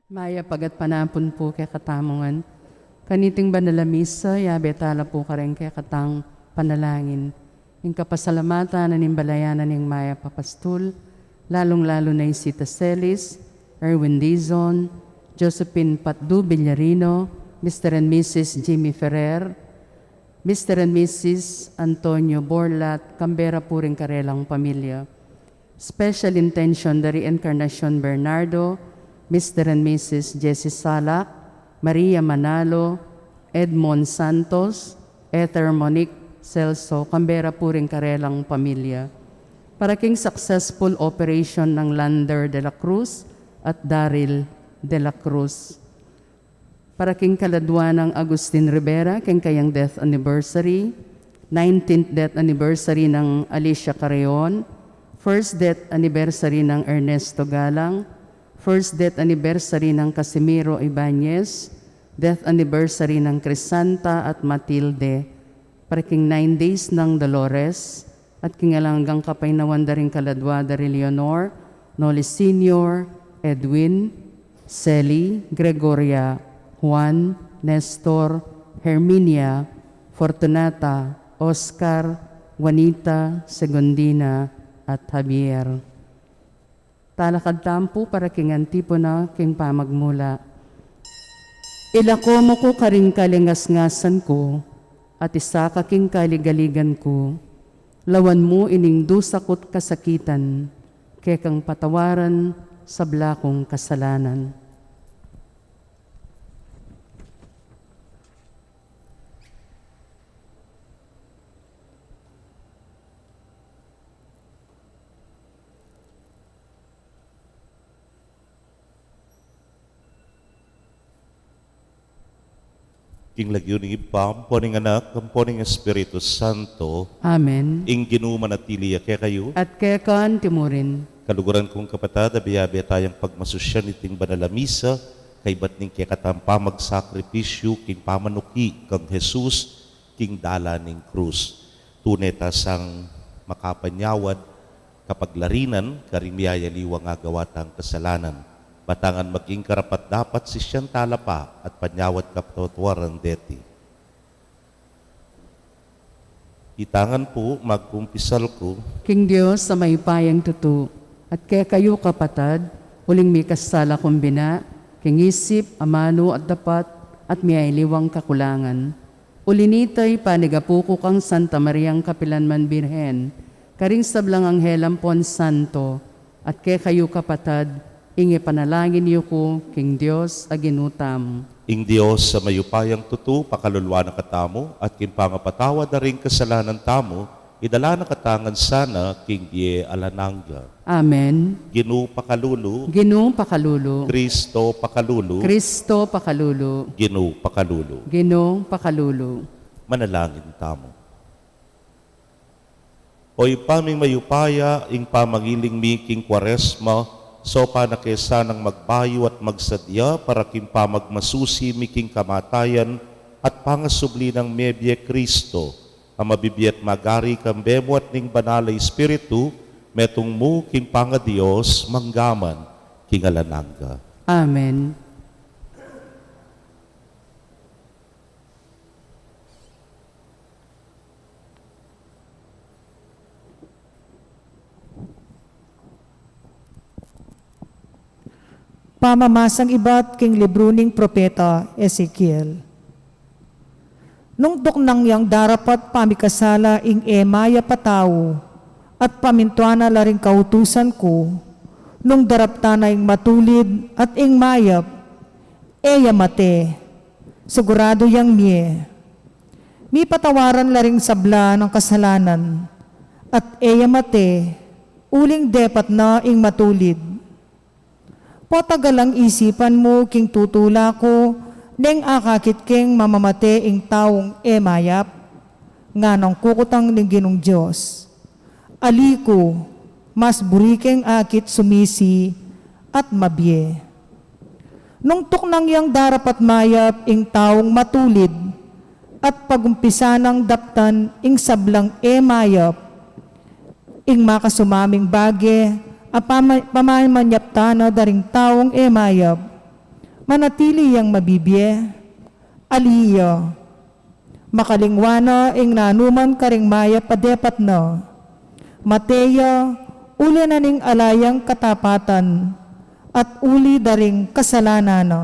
Mayap a gatpanapun pu kekatamu ngan. Kaniting banal a misa, yabe tala pu karing kekatang panalangin ing kapasalamatan ning balayan ning mayap a pastul, lalung-lalu na i Sita Celis, Erwin Dizon, Josephine Patdu Villarino, Mister and Missus Jimmy Ferrer, Mister and Missus Antonio Borlat, kambe ra pu ring karelang pamilya. Special intention da ri Encarnacion Bernardo, Mister and Missus Jessie Salak, Maria Manalo, Edmond Santos, Ether Monique Celso, kambe ra pu ring karelang pamilya. Para king successful operation nang Lander de la Cruz at Daryl de la Cruz. Para king kaladwa nang Agustin Rivera, king kayang death anniversary, nineteenth death anniversary nang Alicia Carreon, first death anniversary nang Ernesto Galang, first death anniversary nang Casimiro Ibanez, death anniversary nang Crisanta at Matilde, para king nine days nang Dolores, at king alang anggang kapaynawan da ring kaladwa da ri Leonor, Noli Senior, Edwin, Sally, Gregoria, Juan, Nestor, Herminia, Fortunata, Oscar, Juanita, Segundina, at Javier. Talakad tamu pu para king antipona king pamagmula. Ilako mu ku karing kalingasngasan ku, at isaka king kaligaligan ku. Lawan mu ining dusa ku't kasakitan, kekang patawaran sabla kung kasalanan. King lagyu ning Ibpa, ampo ning Anak, ampo ning Espiritu Santo. Amen. Ing Ginu manatili ya kekayu. At keka anti mu rin. Kaluguran kung kapatad, abe-abe tayang pagmasusyan iting banal a misa, kaybat ning kekatang pamagsakripisyu king pamanuki kang Jesus, king dalan ning krus. Tune ta sang makapanyawad kapaglarinan karing miyayaliwang agawa tang kasalanan. Ba ta ngan maging karapat-dapat sisian tala pa at panyawad kapatawaran deti. Ita ngan pu, magkumpisal ku king Dios a mayupayang tutu, at kekayu kapatad, uling mikasala kung bina, king isip, amanu at dapat, at miyayaliwang kakulangan. Uli nita, ipanigapu ku kang Santa Mariang kapilanman Birhen, karing sablang anghel ampon santo, at kekayu kapatad, ing ipanalangin yu ku king Dios a Ginu tamu. Ing Dios a mayupayang tutu, pakaluluan na katamu, at king pangapatawad da ring kasalanan tamu, idala na katamu ngan sana king bie alang angga. Amen. Ginu pakalulu. Ginu pakalulu. Kristo pakalulu. Kristo pakalulu. Ginu pakalulu. Ginu pakalulu. Manalangin tamu. O Ibpa ming mayupaya, ing pamangiling mi king Kwaresma, saupan na ke sanang magbayu at magsadya para king pamagmasusi mi king kamatayan at pangasubli nang mebie Kristo, a mabibie at magari kambe mu at ning Banal a Espiritu, metung mu king pangaDios, mangga man king alang angga. Amen. Pamamasang ibat king libru ning propeta Ezekiel. Nung tuknang yang darapat pamikasala ing e mayap a tau, at pamintuan na la ring kautusan ku, nung daraptan na ing matulid at ing mayap, e ya mate, siguradu yang mie. Mipatawaran la ring sabla nang kasalanan, at e ya mate, uling depat na ing matulid. Potagalang isipan mu king tutula ku, neng akakit keng mamamate ing taung e mayap, nganang kukutang ning Ginung Dios. Ali ku, mas buri keng akit sumisi at mabie. Nung tuknang yang darapat mayap ing taung matulid, at pagumpisa nang daptan ing sablang e mayap, ing makasumaming bage a pama-, pamamanyaptan na da ring taung e mayap, Manatili yang mabibie, ali ya. Makalingwa na ing nanuman karing mayap a depat na. Mate ya, uli na ning ala yang katapatan, at uli da ring kasalanan na.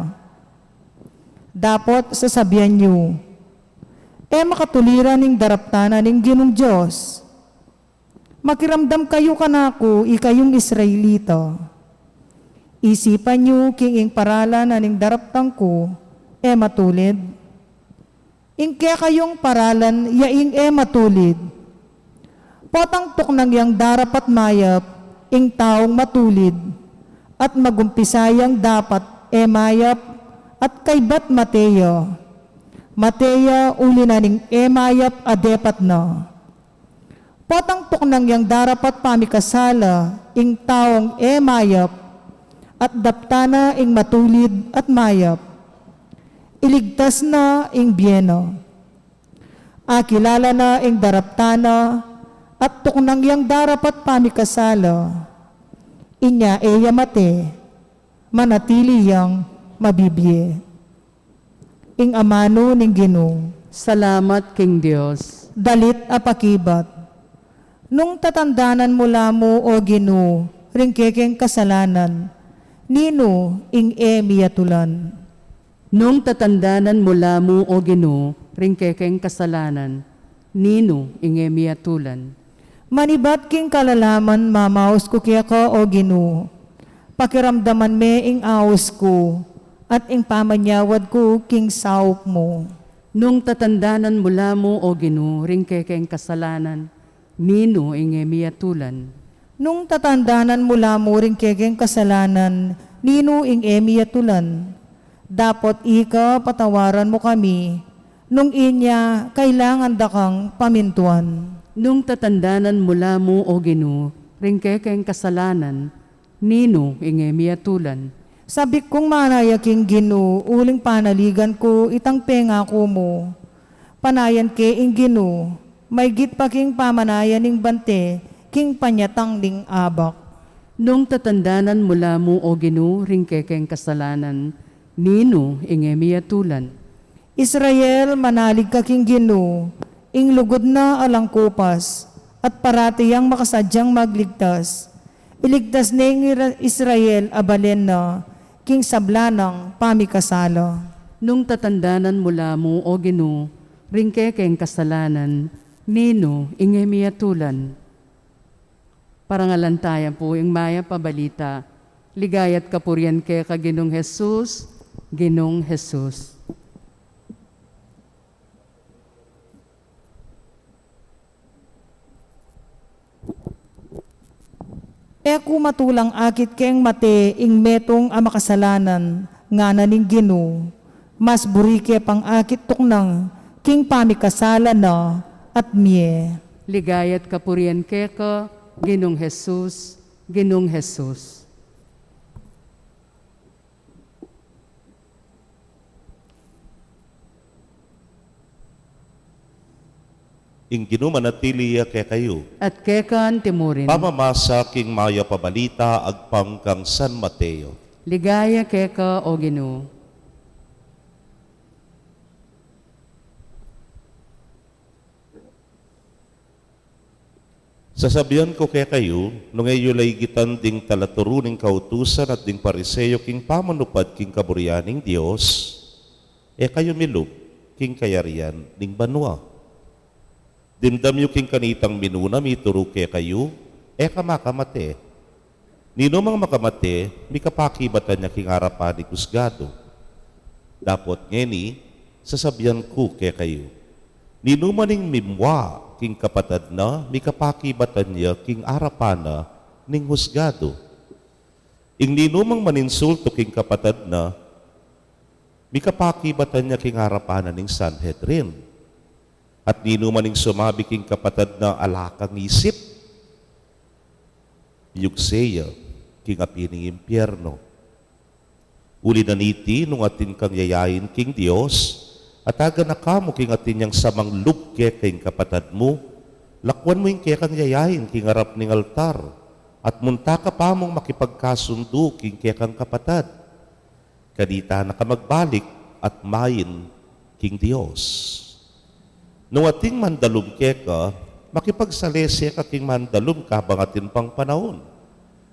Dapot sasabian yu, "E makatuliran ing daraptan na ning Ginung Dios." Makiramdam kayu kanaku, ikayung Israelita. Isipan yu king ing paralan na ning daraptan ku, e matulid. Ing kekayung paralan ya ing e matulid. Potang tuknang yang darapat mayap ing taung matulid, at magumpisa yang dapat e mayap, at kaybat mate ya. Mate ya uli na ning e mayap a depat na. Potang tuknang yang darapat pamikasala ing taung e mayap, at daptan na ing matulid at mayap. Iligtas na ing bie na. Akilala na ing daraptan na, at tuknang yang darapat pamikasala. Inya e ya mate, manatili yang mabibie. Ing amanu ning Ginu. Salamat king Dios. Dalit a pakibat. Nung tatandanan mu la mu, O Ginu, ring kekeng kasalanan, ninu ing e miyatulan? Nung tatandanan mu la mu, O Ginu, ring kekeng kasalanan, ninu ing e miyatulan? Manibat king kalalaman mamaus ku keka, O Ginu. Pakiramdaman me ing aus ku, at ing pamanyawad ku king saup mu. Nung tatandanan mu la mu, O Ginu, ring kekeng kasalanan, ninu ing e miyatulan? Nung tatandanan mu la mu ring kekeng kasalanan, ninu ing e miyatulan? Dapot ika patawaran mu kami, nung inya kailangan da kang pamintuan. Nung tatandanan mu la mu, O Ginu, ring kekeng kasalanan, ninu ing e miyatulan? Sabik kung manaya king Ginu, uling panaligan ku itang pengaku mu. Panayan ke ing Ginu, maygit pa king pamanayan ning bante king panyatang ning abak. Nung tatandanan mu la mu, O Ginu, ring kekeng kasalanan, ninu ing e miyatulan? Israel, manalig ka king Ginu, ing lugud na alang kupas, at parati yang makasadyang magligtas. Iligtas ne ing Ira-, Israel a balen na king sabla nang pamikasala. Nung tatandanan mu la mu, O Ginu, ring kekeng kasalanan, ninu ing e miyatulan? Parangalan taya pu ing mayap a balita. Ligaya't kapurian keka, Ginung Jesus, Ginung Jesus. E ku matulang akit keng mate ing metung a makasalanan, ngana ning Ginu, mas buri ke pang akit tuknang king pamikasala na at mie. Ligaya't kapurian keka, Ginung Jesus, Ginung Jesus. Ing Ginu manatili ya kekayu. At keka naman murin. Pamamasa king mayap a balita agpang kang San Mateo. Ligaya keka, O Ginu. Sasabian ku kekayu, nung e yu la igitan ding talaturu ning kautusan at ding Pariseo king pamanupad king kaburian ning Dios, e kayu milub king kayarian ning banua. Dimdam yu king kanitang minuna mituru kekayu, e ka makamate. Ninumang makamate, mikapakibatan ya king arapan ning husgadu. Dapot ngeni, sasabian ku kekayu, ninumang mimua king kapatad na, mikapakibatan ya king arapan na ning husgadu. Ing ninumang maninsultu king kapatad na, mikapakibatan ya king arapan na ning Sanhedrin. At ninumang sumabi king kapatad na ala kang isip, yugse ya king api ning impiernu. Uli na niti, nung atin kang yayain king Dios, at aganaka mu king atin yang samang lub keka ing kapatad mu, lakuan mu ing kekang yayain king arap ning altar, at munta ka pa mung makipagkasundu king kekang kapatad. Kanita na ka magbalik at main king Dios. Nung ating mandalum keka, makipagsalese ka king mandalum kabang atin pang panaun.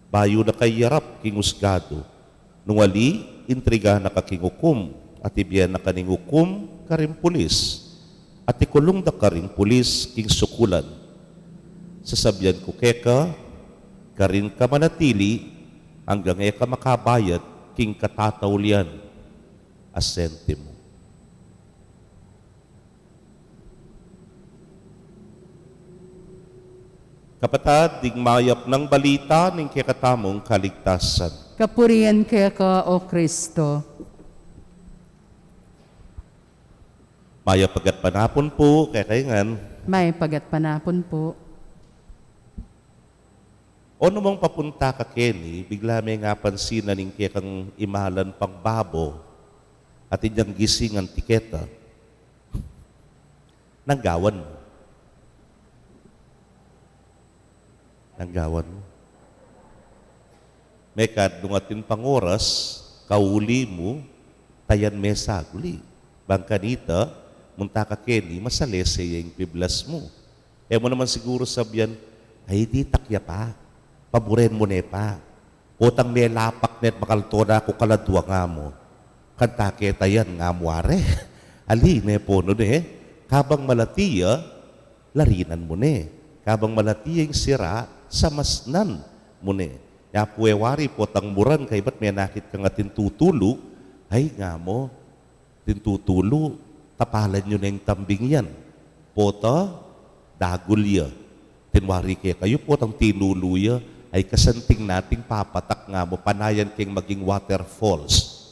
Bayu na ka iyarap king usgadu. Nung ali, intriga na ka king ukum, at ibie na ka ning ukum karing pulis, at ikulung da karing pulis king sukulan. Sasabian ku keka, karin ka manatili, anggang e ka makabayad king katataulian a sentimo. Kapatad, ding mayap nang balita ning kekatamung kaligtasan. Kapurian keka, O Kristo. Mayap a gatpanapun pu kekayu ngan. Mayap a gatpanapun pu. O, nung papunta ka keni, bigla me nga pansinan ing kekang imalan pangbabo, at inyang gising anti keta. Nanu gawan mu? Nanu gawan mu? Mekad nung atin pang oras, kauli mu, tayan me saguli. Bang kanita, munta ka keni, masalese ya ing piblas mu. E mu naman siguru sabian, "Ay, ditak ya pa. Paburen mu ne pa." Potang melapak ne at makalto na ku kaladua nga mu. Kanta ke tayan nga mu are. Ali ne pu nune, kabang malati ya, larinan mu ne. Kabang malati ya ing sira, samasnan mu ne. Nya pu e wari potang muran kaybat menakit kang atin tutulu, ay nga mu, atin tutulu, tapalan yu ne ing tambing yan. Pota, dagul ya. Atin wari kekayu, potang tinulu ya, ay kasanting na ating papatak nga mu, panayan keng maging waterfalls.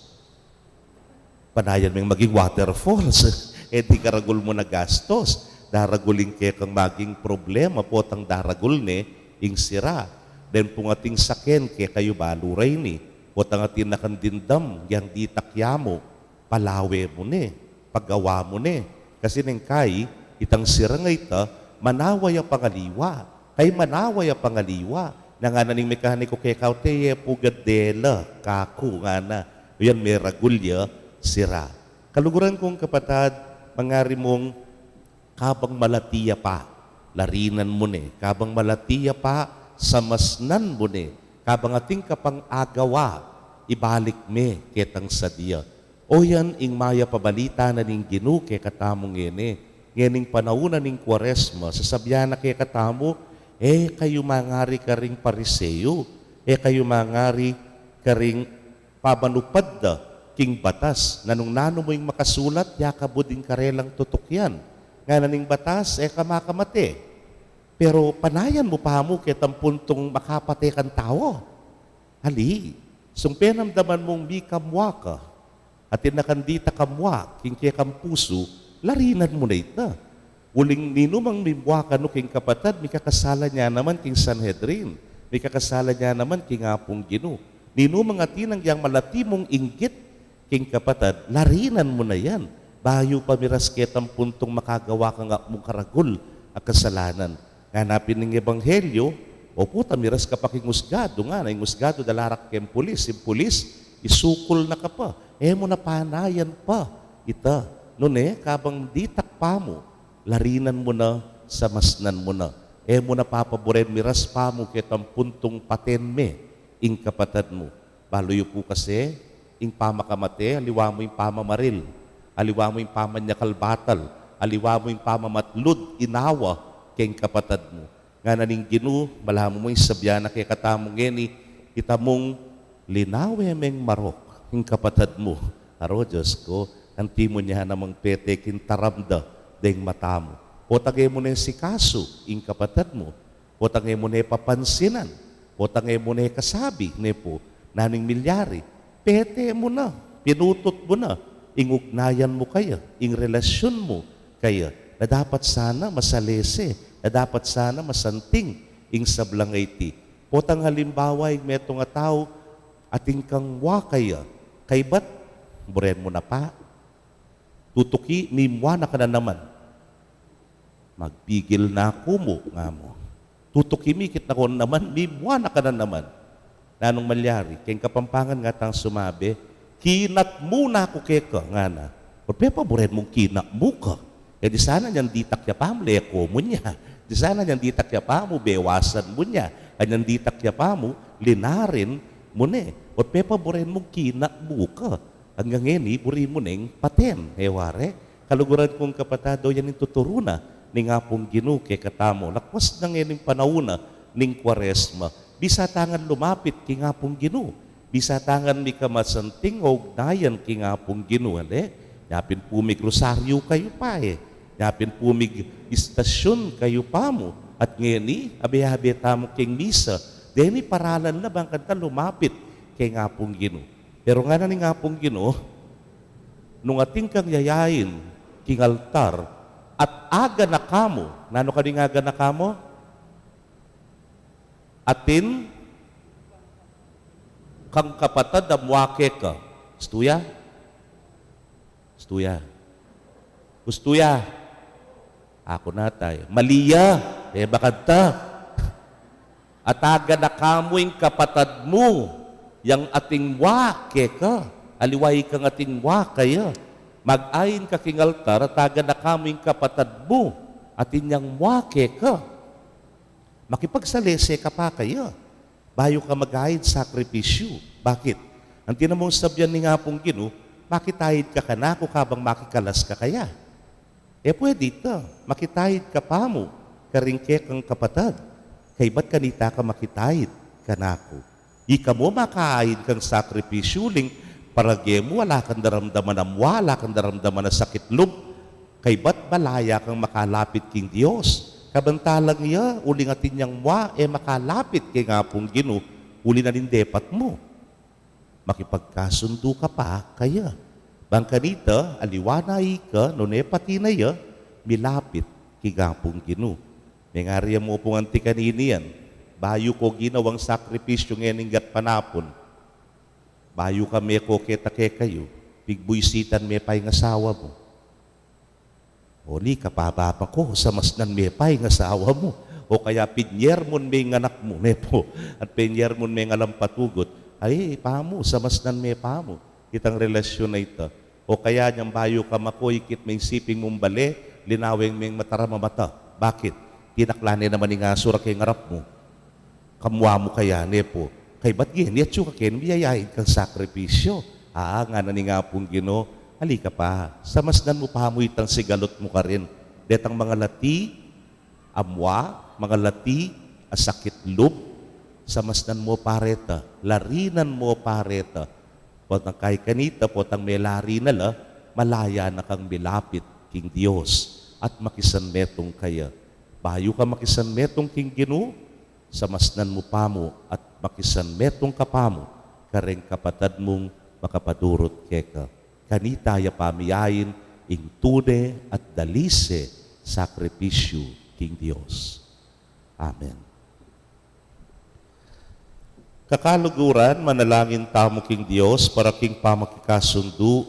Panayan meng maging waterfalls. E di karagul mu na gastos. Daragul ing kekang maging problema, potang daragul ne ing sira. Den pung atin saken kekayu balu reni. Potang atin na kang dimdam, yang ditak ya mu, palawe mu ne, pagawa mu ne. Kasi neng kai, itang sira a ita, manawa ya pang aliwa. Kai manawa ya pang aliwa. Nanu ngana ning mekaniko keka, "Te, e pu ga dela kaku," ngana. Yan meragul ya sira. Kaluguran kung kapatad, mangari mung kabang malati ya pa, larinan mu ne. Kabang malati ya pa, samasnan mu ne. Kabang atin ka pang agawa, ibalik me ketang sadya. O yan ing mayap a balita na ning Ginu kekatamu ngeni. Ngening panaun na ning Kuaresma, sasabian na kekatamu, e kayu mangari karing Pariseo, e kayu mangari karing pamanupad da king batas, nanung nanu mu ing makasulat, yakabud ing karelang tutukian. Ngana ning batas, e ka makamate. Pero panayan mu pa mu ketang puntung makapate kang tau. Ali, sung penamdaman mung mikamua ka, atin na kang ditak a mua king kekang pusu, larinan mu na ita. Uling ninumang mimua kanu king kapatad, mikakasala ya naman king Sanhedrin, mikakasala ya naman king Apung Ginu. Ninumang atin nang yang malati mung inggit king kapatad, larinan mu na yan. Bayu pa miras ketang puntung makagawa ka nga mung karagul a kasalanan. Ngana pin ning ebanghelyo, opu, ta miras ka pa king usgadu, ngana ing usgadu, dala ra ka keng pulis, ing pulis, isukul na ka pa, e mu na panayan pa ita. Nune, kabang ditak pa mu, larinan mu na, samasnan mu na. E mu na papaburen miras pa mu ketang puntung paten me ing kapatad mu. Balu yu pu kasi, ing pamakamate, aliwa mu ing pamamaril, aliwa mu ing pamanyakal batal, aliwa mu ing pamamatlud inawa keng kapatad mu. Ngana ning Ginu, malamu mu ing sabian na kekatamu ngeni, ita mung linawe meng marok ing kapatad mu. Aro, Dios ku, anti mu ya namang pete king taram da deng mata mu. Potang e mu ne sikasu ing kapatad mu. Potang e mu ne papansinan, potang e mu ne kasabi, ne pu, nanu ing milyari, pete mu na, pinutut mu na ing ugnayan mu kaya, ing relasyun mu kaya, na dapat sana masalese, na dapat sana masanting ing sablang aiti. Potang halimbawa, ing metung a tau, atin kang mua kaya, kaybat, buren mu na pa, tutuki, mimua na ka na naman. Magpigil na ku mu, nga mu. Tutuki mi, ikit na ku naman, mimua na ka na naman. Nanung malyari? Keng Kapampangan nga tang sumabi, Kinat mu na ku keka, ngana. Ot pepaburen mung kinat mu ka. E di sana nyang ditak ya pamu, leko mu nya. Di sana nyang ditak ya pamu, bewasan mu nya. Kanyang ditak ya pamu, linarin mu ne. Ot pepaburen mung kinat mu ka. Anggang ngeni, buri mu neng paten. E wari, kaluguran kung kapatad, o yan ing tuturu na ning Apung Ginu kekatamu. Lakwas na ngening panaun na ning Kuaresma. Bisa tang lumapit king Apung Ginu. Bisa tang mika masanting o ugnayan king Apung Ginu, ale? Nya pin pu mig rosaryu kayu pa, e. Nya pin pu mig istasyun kayu pamu. At ngeni, abe-abe tamu king misa. Deni paralan la bang kanita lumapit king Apung Ginu. Pero ngana ning Apung Ginu, nung atin kang yayain king altar, at agana ka mu, nanu ka ning agana ka mu? Atin kang kapatad a mua keka. Ustu ya? Ustu ya? Ustu ya? Aku na tay. Mali ya. E, bakanta. At agana ka mu ing kapatad mu, yang atin mua keka, aliwa ikang atin mua kaya. Mag-ain ka king altar, at agana ka mu ing kapatad mu, atin yang mua keka. Makipagsalese ka pa kaya bayu ka mag-ain sakripisyu. Bakit? Anti na mung sabyan ning Apung Ginu, makitaid ka kanaku kabang makikalas ka kaya. E pwede ita, makitaid ka pamu karing kekang kapatad, kaybat kanita ka makitaid kanaku. Ika mu makaain kang sakripisyu uling parage mu ala kang daramdaman a mua, ala kang daramdaman a sakit lub, kaybat malaya kang makalapit king Dios. Kabantalang ya, uling atin yang mua, e makalapit king Apung Ginu, uli na ning depat mu. Makipagkasundu ka pa kaya. Bang kanita, aliwa na ika, nune pati na ya, milapit king Apung Ginu. Mengari ya mu pung anti kanini yan, bayu ko ginawang sakripisyu ngening gatpanapun. Bayu ka meko keta kekayu, pigbuisitan me pa ing asawa mu. O, ali ka pa, bapa ko, samasnan me pa ing asawa mu. O kaya pinyermun me ing anak mu, ne pu. At pinyermun me ing alampatugut. Ay, pamu, samasnan me pamu itang relasyun a ita. O kaya nyang bayu ka mako, ikit me ing siping mung bale, linaweng me ing mataram a mata. Bakit? Tinaklan ne naman ing asu ra keng arap mu. Kamua mu kaya, ne pu. Kaybat ngeni atyu ka keni, miyayain kang sakripisyu. Aa, ngana ning Apung Ginu, ali ka pa, samasnan mu pamu itang sigalut mu karin. Detang mangalati a mua, mangalati a sakit lub, samasnan mu pa reta, larinan mu pa reta. Potang kaya kanita, potang melari na la, malaya na kang milapit king Dios at makisanmetung kaya. Bayu ka makisanmetung king Ginu, samasnan mu pamu at makisanmetung ka pamu kareng kapatad mung makapadurut keka. Kanita ya pamiyain ing tune at dalise sakripisyu king Dios. Amen. Kakaluguran, manalangin tamu king Dios para king pamakikasundu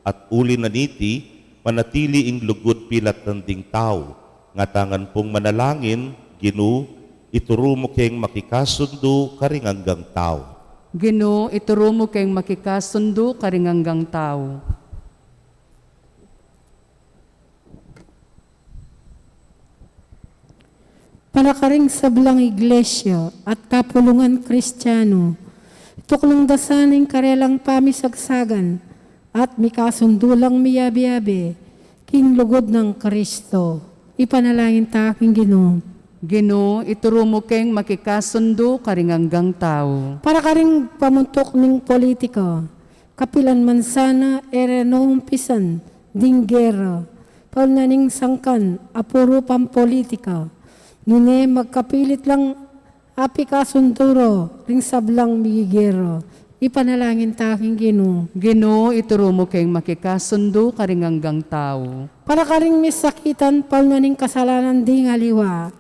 at uli na niti, manatili ing lugud pilat ding tau. Ngatamu ngan pung manalangin, Ginu, ituru mu keng makikasundu karing anggang tau. Ginu, ituru mu keng makikasundu karing anggang tau. Para karing sablang iglesia at kapulungan Kristiano, tuklung da sana ing karelang pamisagsagan at mikasundu lang miyabe-abe king lugud nang Kristo. Ipanalangin ta king Ginu. Ginu, ituru mu keng makikasundu karing anggang tau. Para karing pamuntuk ning politika, kapilan man sana e renu umpisan ding gera, paul na ning sangkan a puru pampolitika. Nune magkapilit lang apikasundu ro ring sablang migigera. Ipanalangin ta king Ginu. Ginu, ituru mu keng makikasundu karing anggang tau. Para karing misakitan paul na ning kasalanan ding aliwa,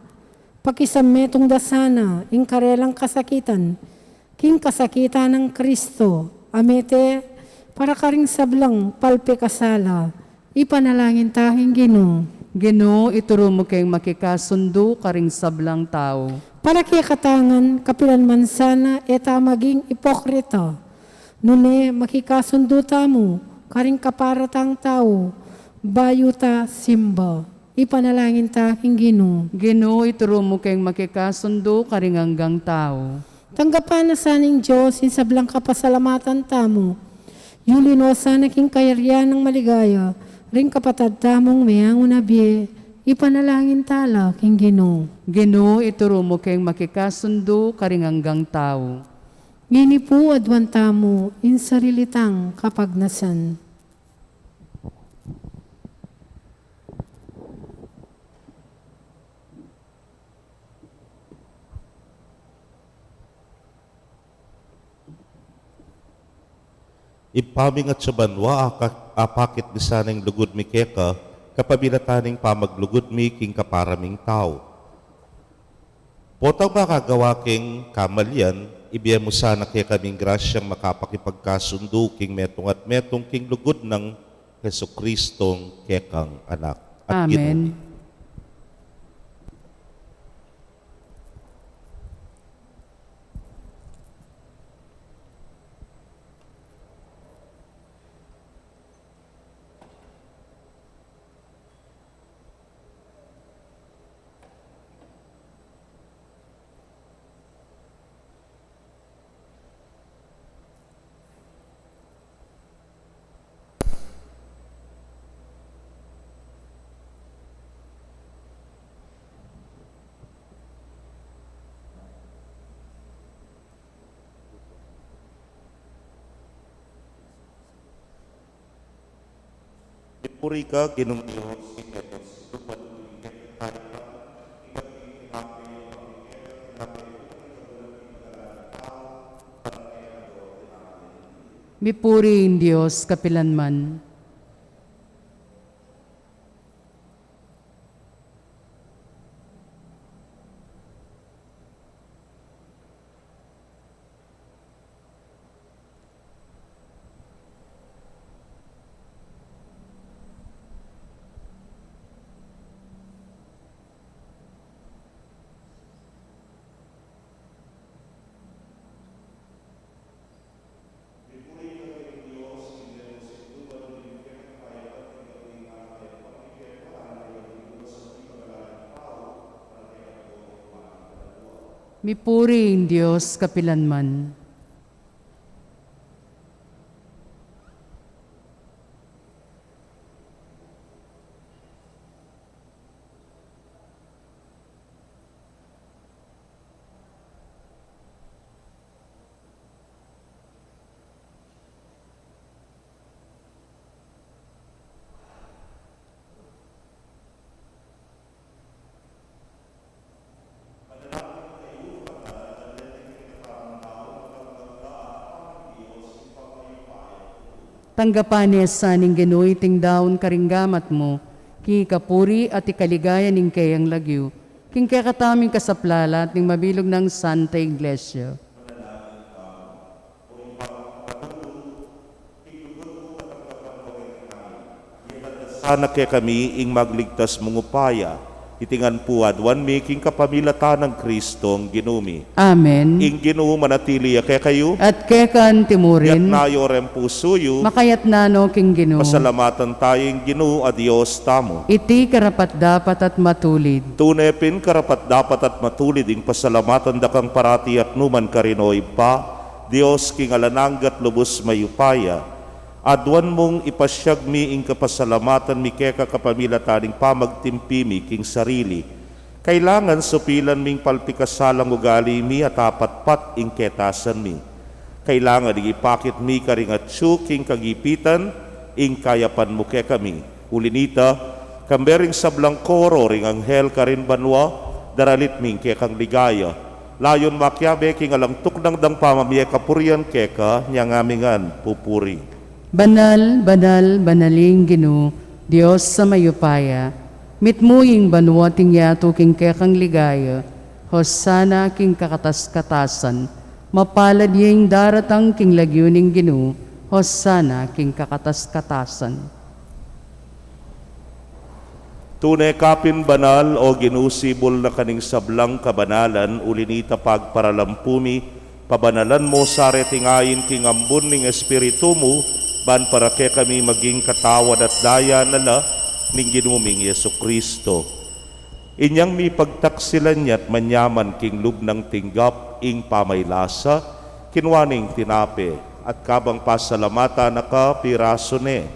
pakisanmetung da sana ing karelang kasakitan king kasakitan nang Kristo, a mete para karing sablang palpikasala. Ipanalangin ta king Ginu. Ginu, ituru mu keng makikasundu karing sablang tau. Para kekatamu ngan, kapilan man sana e ta maging ipokrita, Nune makikasundu tamu karing kaparatang tau, bayu ta simba. Ipanalangin ta king Ginu. Ginu, ituru mu keng makikasundu karing anggang tau. Tanggapan na sa ning Dios ing sablang kapasalamatan tamu. Yuli no sana king kayarian nang maligaya ring kapatad tamung meangu na bie. Ipanalangin ta la king Ginu. Ginu, ituru mu keng makikasundu karing anggang tau. Ngeni pu aduan tamu ing sarili tang kapagnasan. Ibpa ming atsu ka banua, aka-, apakit mi sana ing lugud mi keka, kapamilatan ning pamaglugud mi king kapara ming tau. Potang makagawa keng kamalian, ibie mu sana kekaming grasyang makapakipagkasundu king metung at metung king lugud nang Jesucristong kekang Anak at Ginu mi. Amen. Mipuri ka, Ginung Dios, ing kekang lugud. Mipuri ing Dios kapilanman. Mipuri ing Dios kapilanman. Tanggapan ne sa ning Ginu iting daun karing gamat mu, king ikapuri at ikaligaya ning keyang lagyu, king kekatamung kasaplalan at ning mabilug nang Santa Iglesia. Sana kekami ing magligtas mung upaya, iti ngan pu aduan mi king kapamilatan nang Kristong Ginu mi. Amen. Ing Ginu manatili ya kekayu. At keka mu rin. Itas yu reng pusu yu. Makaitas no king Ginu. Pasalamatan tamu ing Ginu a Dios tamu. Iti karapat-dapat at matulid. Tune pin karapat-dapat at matulid ing pasalamatan da kang parati at nu man karin, O Ibpa, Dios king alang angga at lubus mayupaya. Aduan mung ipasiag mi ing kapasalamatan mi keka kapamilatan ning pamagtimpi mi king sarili. Kailangan supilan ming palpikasalang ugali mi at apatpat ing ketasan mi. Kailangan ding ipakit mi karing atyu king kagipitan ing kayapan mu kekami. Uli na nita, kambe ring sablang koro ring anghel karin banua, daralit mi ing kekang ligaya. Layun makiabe king alang tuknang dang pamamie kapurian keka, inyang ami ngan pupuri. Banal, banal, banal ing Ginu, Dios a mayupaya. Mitmu ing banua at ing yatu king kekang ligaya. Hosana king kakatas-katasan. Mapalad ya ing daratang king lagyu ning Ginu. Hosana king kakatas-katasan. Tune ka pin banal, O Ginu, sibul na ka ning sablang kabanalan, uli na nita pagparalampu mi, Pabanalan mu sa reting ain king ambun ning Espiritu mu, ban para kekami maging katawan at daya na la ning Ginu ming Jesucristo. Inyang mipagtaksilan ya't manyaman king lub nang tinggap ing pamaylasa, kinua ne ing tinape, at kabang pasalamatan na ka, pirasu ne,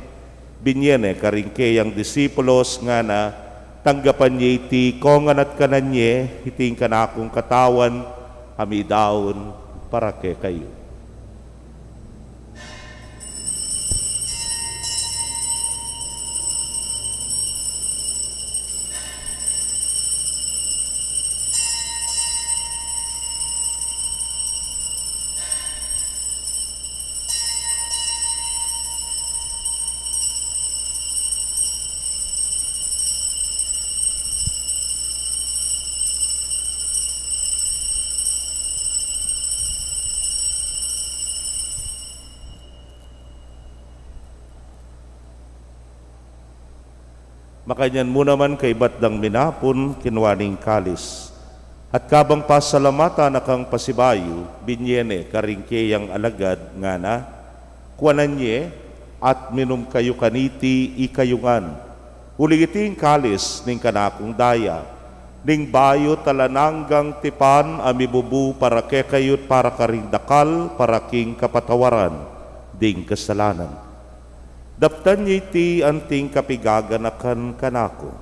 binye ne karing keyang disipulos, ngana: Tanggapan ye iti kongan at kanan ye, iti ing kanakung katawan, a midaun para kekayu. Makanyan mu naman kaibat dang minapun, kinua ne ing kalis. At kabang pasalamatan na kang pasibayu, binye ne karing keyang alagad, ngana: Kuanan ye, at minum kayu kaniti ikayu ngan. Uling iti ing kalis ning kanakung daya, ning bayu't alang anggang tipan, a mibubu para kekayu't para karing dakal, para king kapatawaran ding kasalanan. Daptan ye iti anting kapigaganakan kanaku.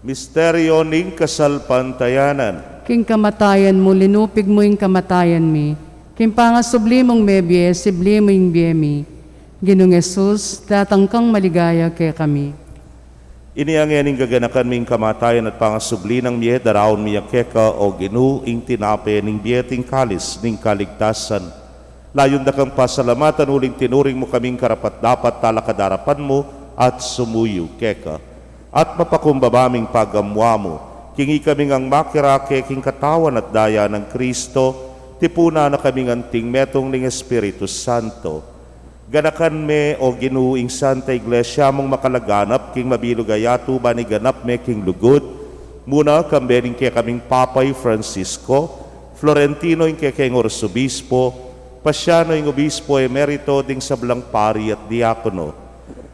Misteryo ning kasalpantayanan. King kamatayan mu, linupig mu ing kamatayan mi. King pangasubli mung mebie, sibli mu ing bie mi. Ginung Jesus, datang kang maligaya kekami. Ini ngeni ing gaganakan mi, ing kamatayan at pangasubli nang mie, daraun mi ya keka, o Ginu, ing tinape ning bie at ing kalis ning kaligtasan. Layun da kang pasalamatan uling tinuring mu kaming karapat-dapat talakad arapan mu at sumuyu keka. At mapakumbaba ming pagamuan mu, king ikami ngang makirake king katawan at daya nang Kristo, tipunan na kaming anting metung ning Espiritu Santo. Ganakan me, o Ginu, ing Santa Iglesia mung makalaganap king mabilug a yatu, ban iganap me king lugud, muna kambe ning kekaming Papa i Francisco, Florentino ing kekeng Arsobispo, Pasiano ing Obispo Emerito, ding sablang pari at diakono.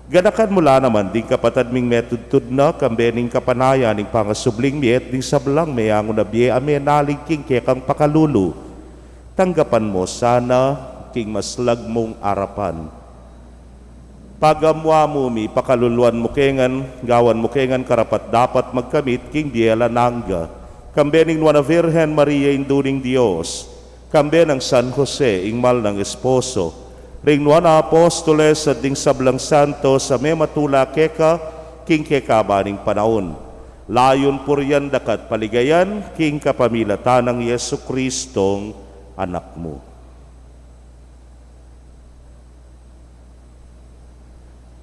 Ganakan mu la naman ding kapatad ming metudtud na, kambe ning kapanayan ning pangasubling mie, ding sablang meyangu na bie a menalig king kekang pakalulu. Tanggapan mu sana king maslag mung arapan. Pagamuan mu mi, pakaluluan mu ke ngan, gawan mu ke ngan karapat-dapat magkamit king bie alang angga. Kambe ning Nuan a Virgen Maria, Indu ning Dios, kambe nang San Jose, ing mal nang esposo, ring nuan a apostoles at ding sablang santos a mematula keka king kekaban ning panaun. Layun purian da ka at paligayan king kapamilatan nang Jesucristong Anak mu.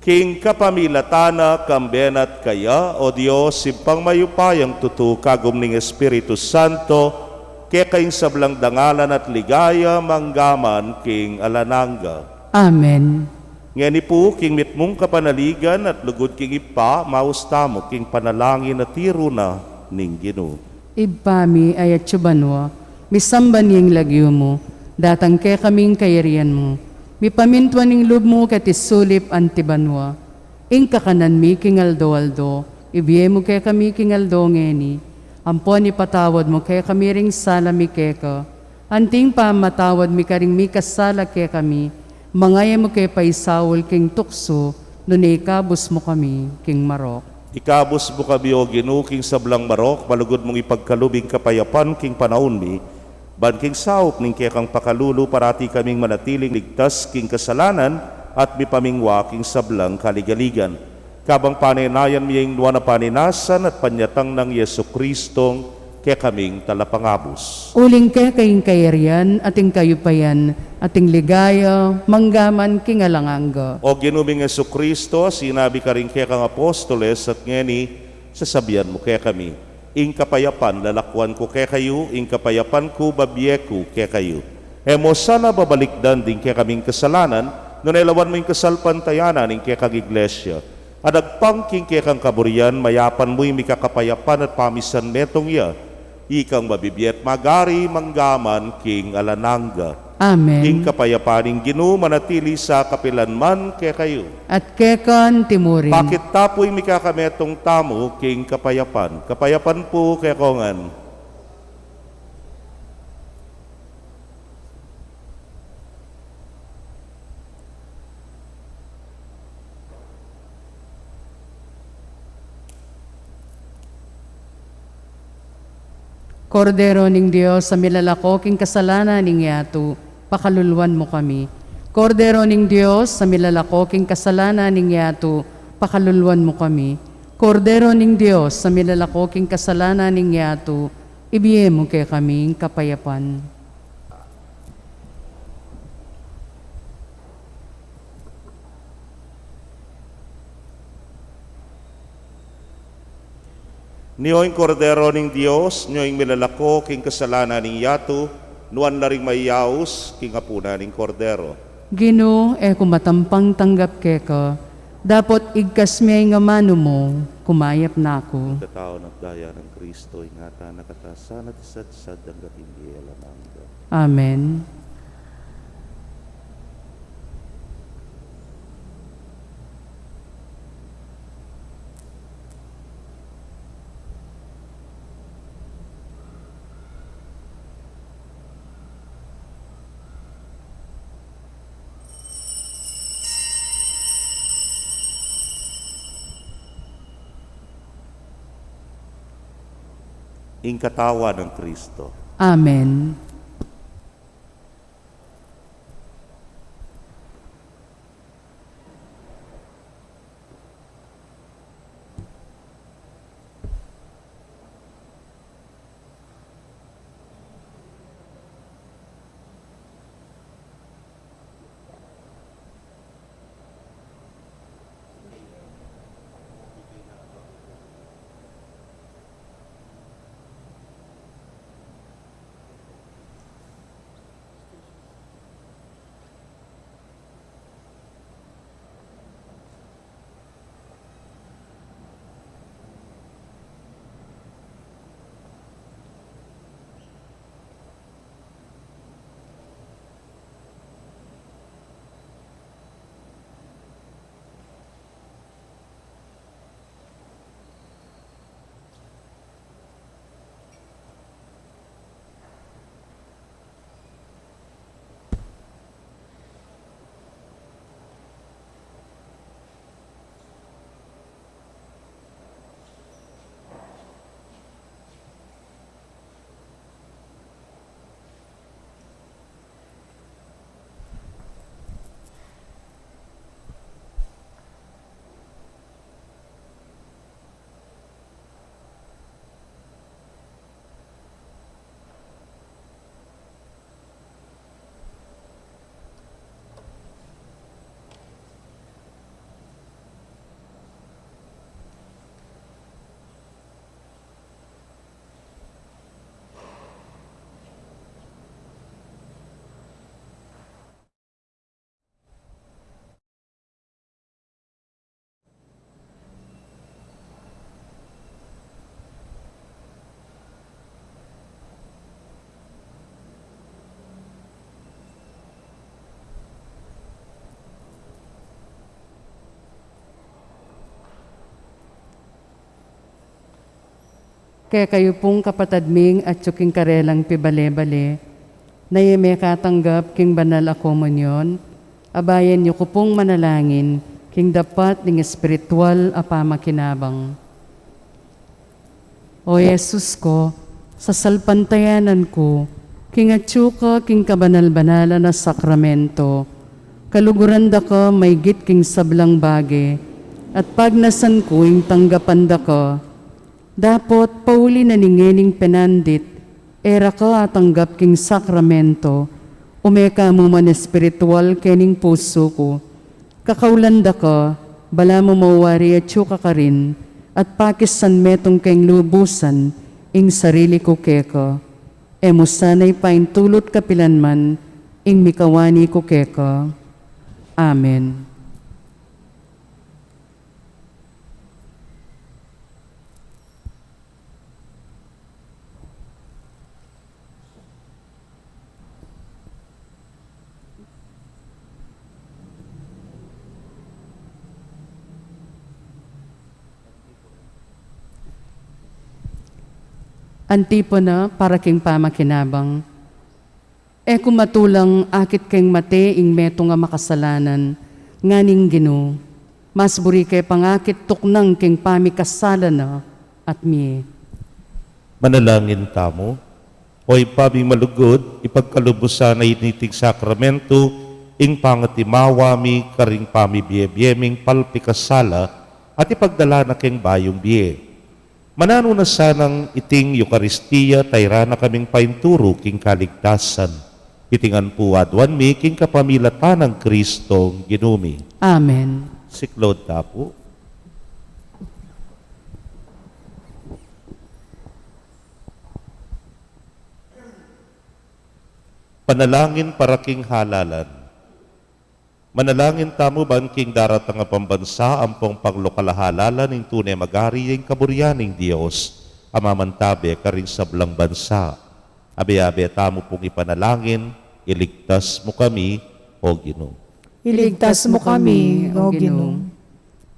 King kapamilatan na, kambe na at kaya, o Dios, Ibpang mayupayang tutu, kagum ning Espiritu Santo, keka ing sablang dangalan at ligaya, mangga man king alang angga. Amen. Ngeni pu, king mitmung kapanaligan at lugud king Ibpa, maus tamu king panalangin a tiru na ning Ginu. Ibpa mi, a atsu banua, misamban ya ing lagyu mu, datang kekami ing kayarian mu, mipamintuan ing lub mu keti sulip anti banua. Ing kakanan mi king aldo-aldo, ibie mu kekami king aldo ngeni, ampon ipatawad mu kekami ring sala mi keka, anti ing pamamatawad mi karing mikasala kekami, manga e mu ke paisaul king tuksu, nune ikabus mu kami king marok. Ikabus mu kami, o Ginu, king sablang marok, malugud mung ipagkalub ing kapayapan king panaun mi, ban king saup ning kekang pakalulu parati kaming manatiling ligtas king kasalanan at mipamingwa king sablang kaligaligan. Kabang panenayan mi ing nuan a paninasan at panyatang nang Jesucristong kekaming talapangabus. Uling keka ing kayarian, at ing kayupayan, at ing ligaya, manggaman king alang angga. O Ginu ming Jesucristo, sinabi karing kekang apostoles, at ngeni, sasabian mu kekami, ing kapayapan lalakuan ku kekayu, ing kapayapan ku babie ku kekayu. E mu sana babalikdan ding kekaming kasalanan, nune lawan mu ing kasalpantayanan ning kekang Iglesia. At agpang king kekang kaburian, mayapan mu ing mikakapayapan at pamisan metung ya. Ikang mabibie at magari manggaman king alang angga. Amen. Ing kapayapan ning Ginu manatili sa kapilan man kekayu. At keka naman murin. Pakit ta pu ing mikakametung tamu king kapayapan. Kapayapan pu kekongan. Kordero ning Dios, a milalako king kasalanan ning yatu, pakaluluan mu kami. Kordero ning Dios, a milalako king kasalanan ning yatu, pakaluluan mu kami. Kordero ning Dios, a milalako king kasalanan ning yatu, ibie mu kekami ing kapayapan. Nio ing Kordero ning Dios, nio ing milalako king kasalanan ning yatu, nuan la ring mayaus king apunan ning Kordero. Ginu, e ku matampang tanggap keka, dapot igkas me ing amanu mu, kumayap na ku. Ing katawan at daya nang Kristo, ingatan na ka ta sana at isatsat angga king bie alang angga. Amen. Ing katawan nang Kristo. Amen. Kekayu pung kapatad ming atyu king karelang pibale-bale, na e mekatanggap king banal a komunyon, abayan yu ku pung manalangin king dapat ning espiritual a pamakinabang. O Jesus ku, sasalpantayanan ku king atyu ka king kabanal-banalan a sakramento, kaluguran da ka maygit king sablang bage, At pagnasan ku ing tanggapan da ka, dapot pauli na ning ngening penandit, e ra ka atanggap king sakramento, ume ka mu man espiritual kening pusu ku. Kakaulan da ka, balamu mawari atyu ka karin, at pakisan metung keng lubusan ing sarili ku keka. E mu sana ipaintulut kapilan man ing mikawani ku keka. Amen. Antipona para king pamakinabang. E ku matulang akit keng mate ing metung a makasalanan, nganang Ginu, mas buri ke pang akit tuknang keng pamikasala na at mie. Manalangin tamu. O Ibpa ming malugud, ipagkalub mu sana king sakramento ing pangatimawa mi karing pamibie-bie ming palpikasala at ipagdala na keng bayung bie. Mananu na sanang iting Eukaristia tayran na kaming painturu king kaligtasan. Iti ngan pu aduan mi king kapamilatan nang Kristong Ginu mi. Amen. Siklaud ta pu. Panalangin para king halalan. Manalangin tamu ban king daratang a pambansa ampong panglokal a halalan ing tune magari ya ing kaburian ning Dios a mamantabe karing sablang bansa. Abe-abe tamu pung ipanalangin, iligtas mu kami, O Ginu. Iligtas mu kami, O Ginu.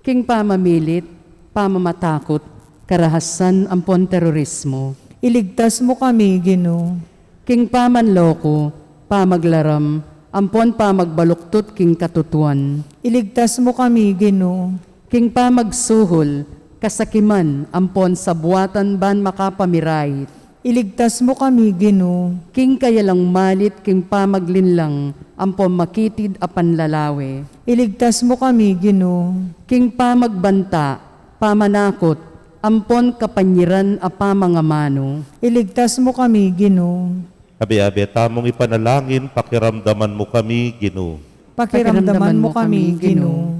King pamamilit, pamamatakut, karahasan ampon terorismo. Iligtas mu kami, Ginu. King pamanloko, pamaglaram, ampon pamagbaluktut king katutuan. Iligtas mu kami, Ginu. King pamagsuhol, kasakiman, ampon sabuatan ban makapamirait. Iligtas mu kami, Ginu. King kayalang malit, king pamaglinlang, ampon makitid a panlalawe. Iligtas mu kami, Ginu. King pamagbanta, pamanakut, ampon kapanyiran a pamangamanu. Iligtas mu kami, Ginu. Abe-abe tamung ipanalangin, pakiramdaman mu kami, Ginu. Pakiramdaman mu kami, Ginu.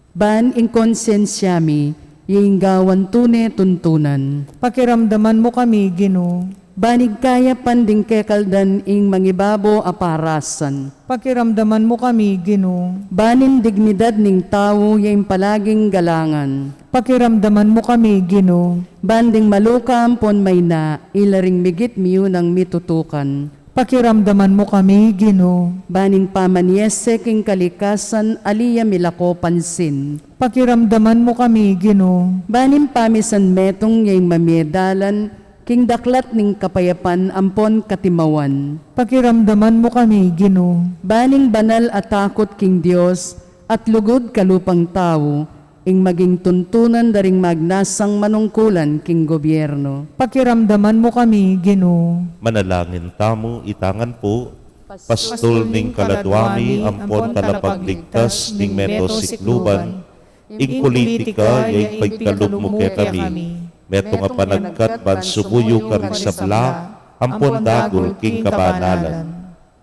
Ban ing konsensya mi, ya ing gawan tune tuntunan. Pakiramdaman mu kami, Ginu. Ban ing kayapan ding kekaldan ing mangibabo a parasan. Pakiramdaman mu kami, Ginu. Ban ing dignidad ning tau, ya ing palaging galangan. Pakiramdaman mu kami, Ginu. Ban ding maluka ampon mayna, ila ring migit miyunang mitutukan. Pakiramdaman mu kami, Ginu. Ban ing pamanyese king kalikasan, ali ya milako pansin. Pakiramdaman mu kami, Ginu. Ban ing pamisan metung ya ing mamie dalan, king daklat ning kapayapan ampon katimawan. Pakiramdaman mu kami, Ginu. Ban ing banal a takut king Dios, at lugud kalupang tau, ing maging tuntunan da ring magnasang manungkulan king gobyerno. Pakiramdaman mu kami, Ginu. Manalangin tamu, ita ngan pu. Pastul ning kaladua mi, ampon talapagligtas ning meto sikluban, ing pulitika ya ipaikalub mu kekami, metung a panagkat ban sumuyu karing sabla, ampon dagul king kabanalan.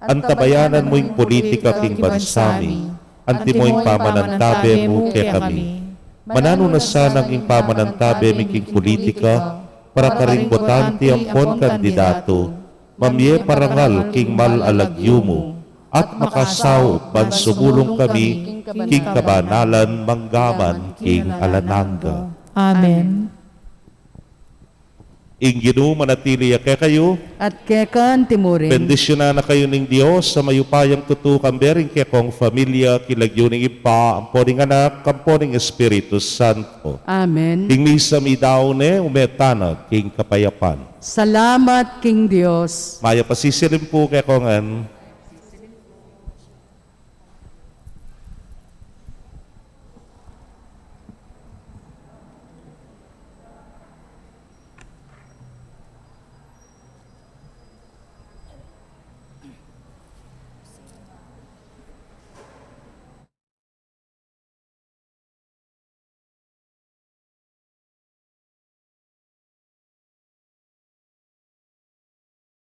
Antabayanan mu ing pulitika king bansa mi, antimo ing pamanantabe mu kekami. Mananu na sanang ing pamanantabe mi king pulitika, para karing botante ampon kandidatu, mamie parangal king mal a lagyu mu, at makasaup ban sumulung kami king kabanalan manggaman king alang angga. Amen. Ing Ginu manatili ya kekayu. At keka antimurin. Bendisyunan na kayu ning Dios a mayupayang tutu, kambe ring kekong familia, king lagyu ning Ibpa, ampo ning Anak, ampo ning Espiritu Santo. Amen. Ing misa mi daun ne, ume tana king kapayapan. Salamat king Dios. Mayap a sisilim pu kekongan.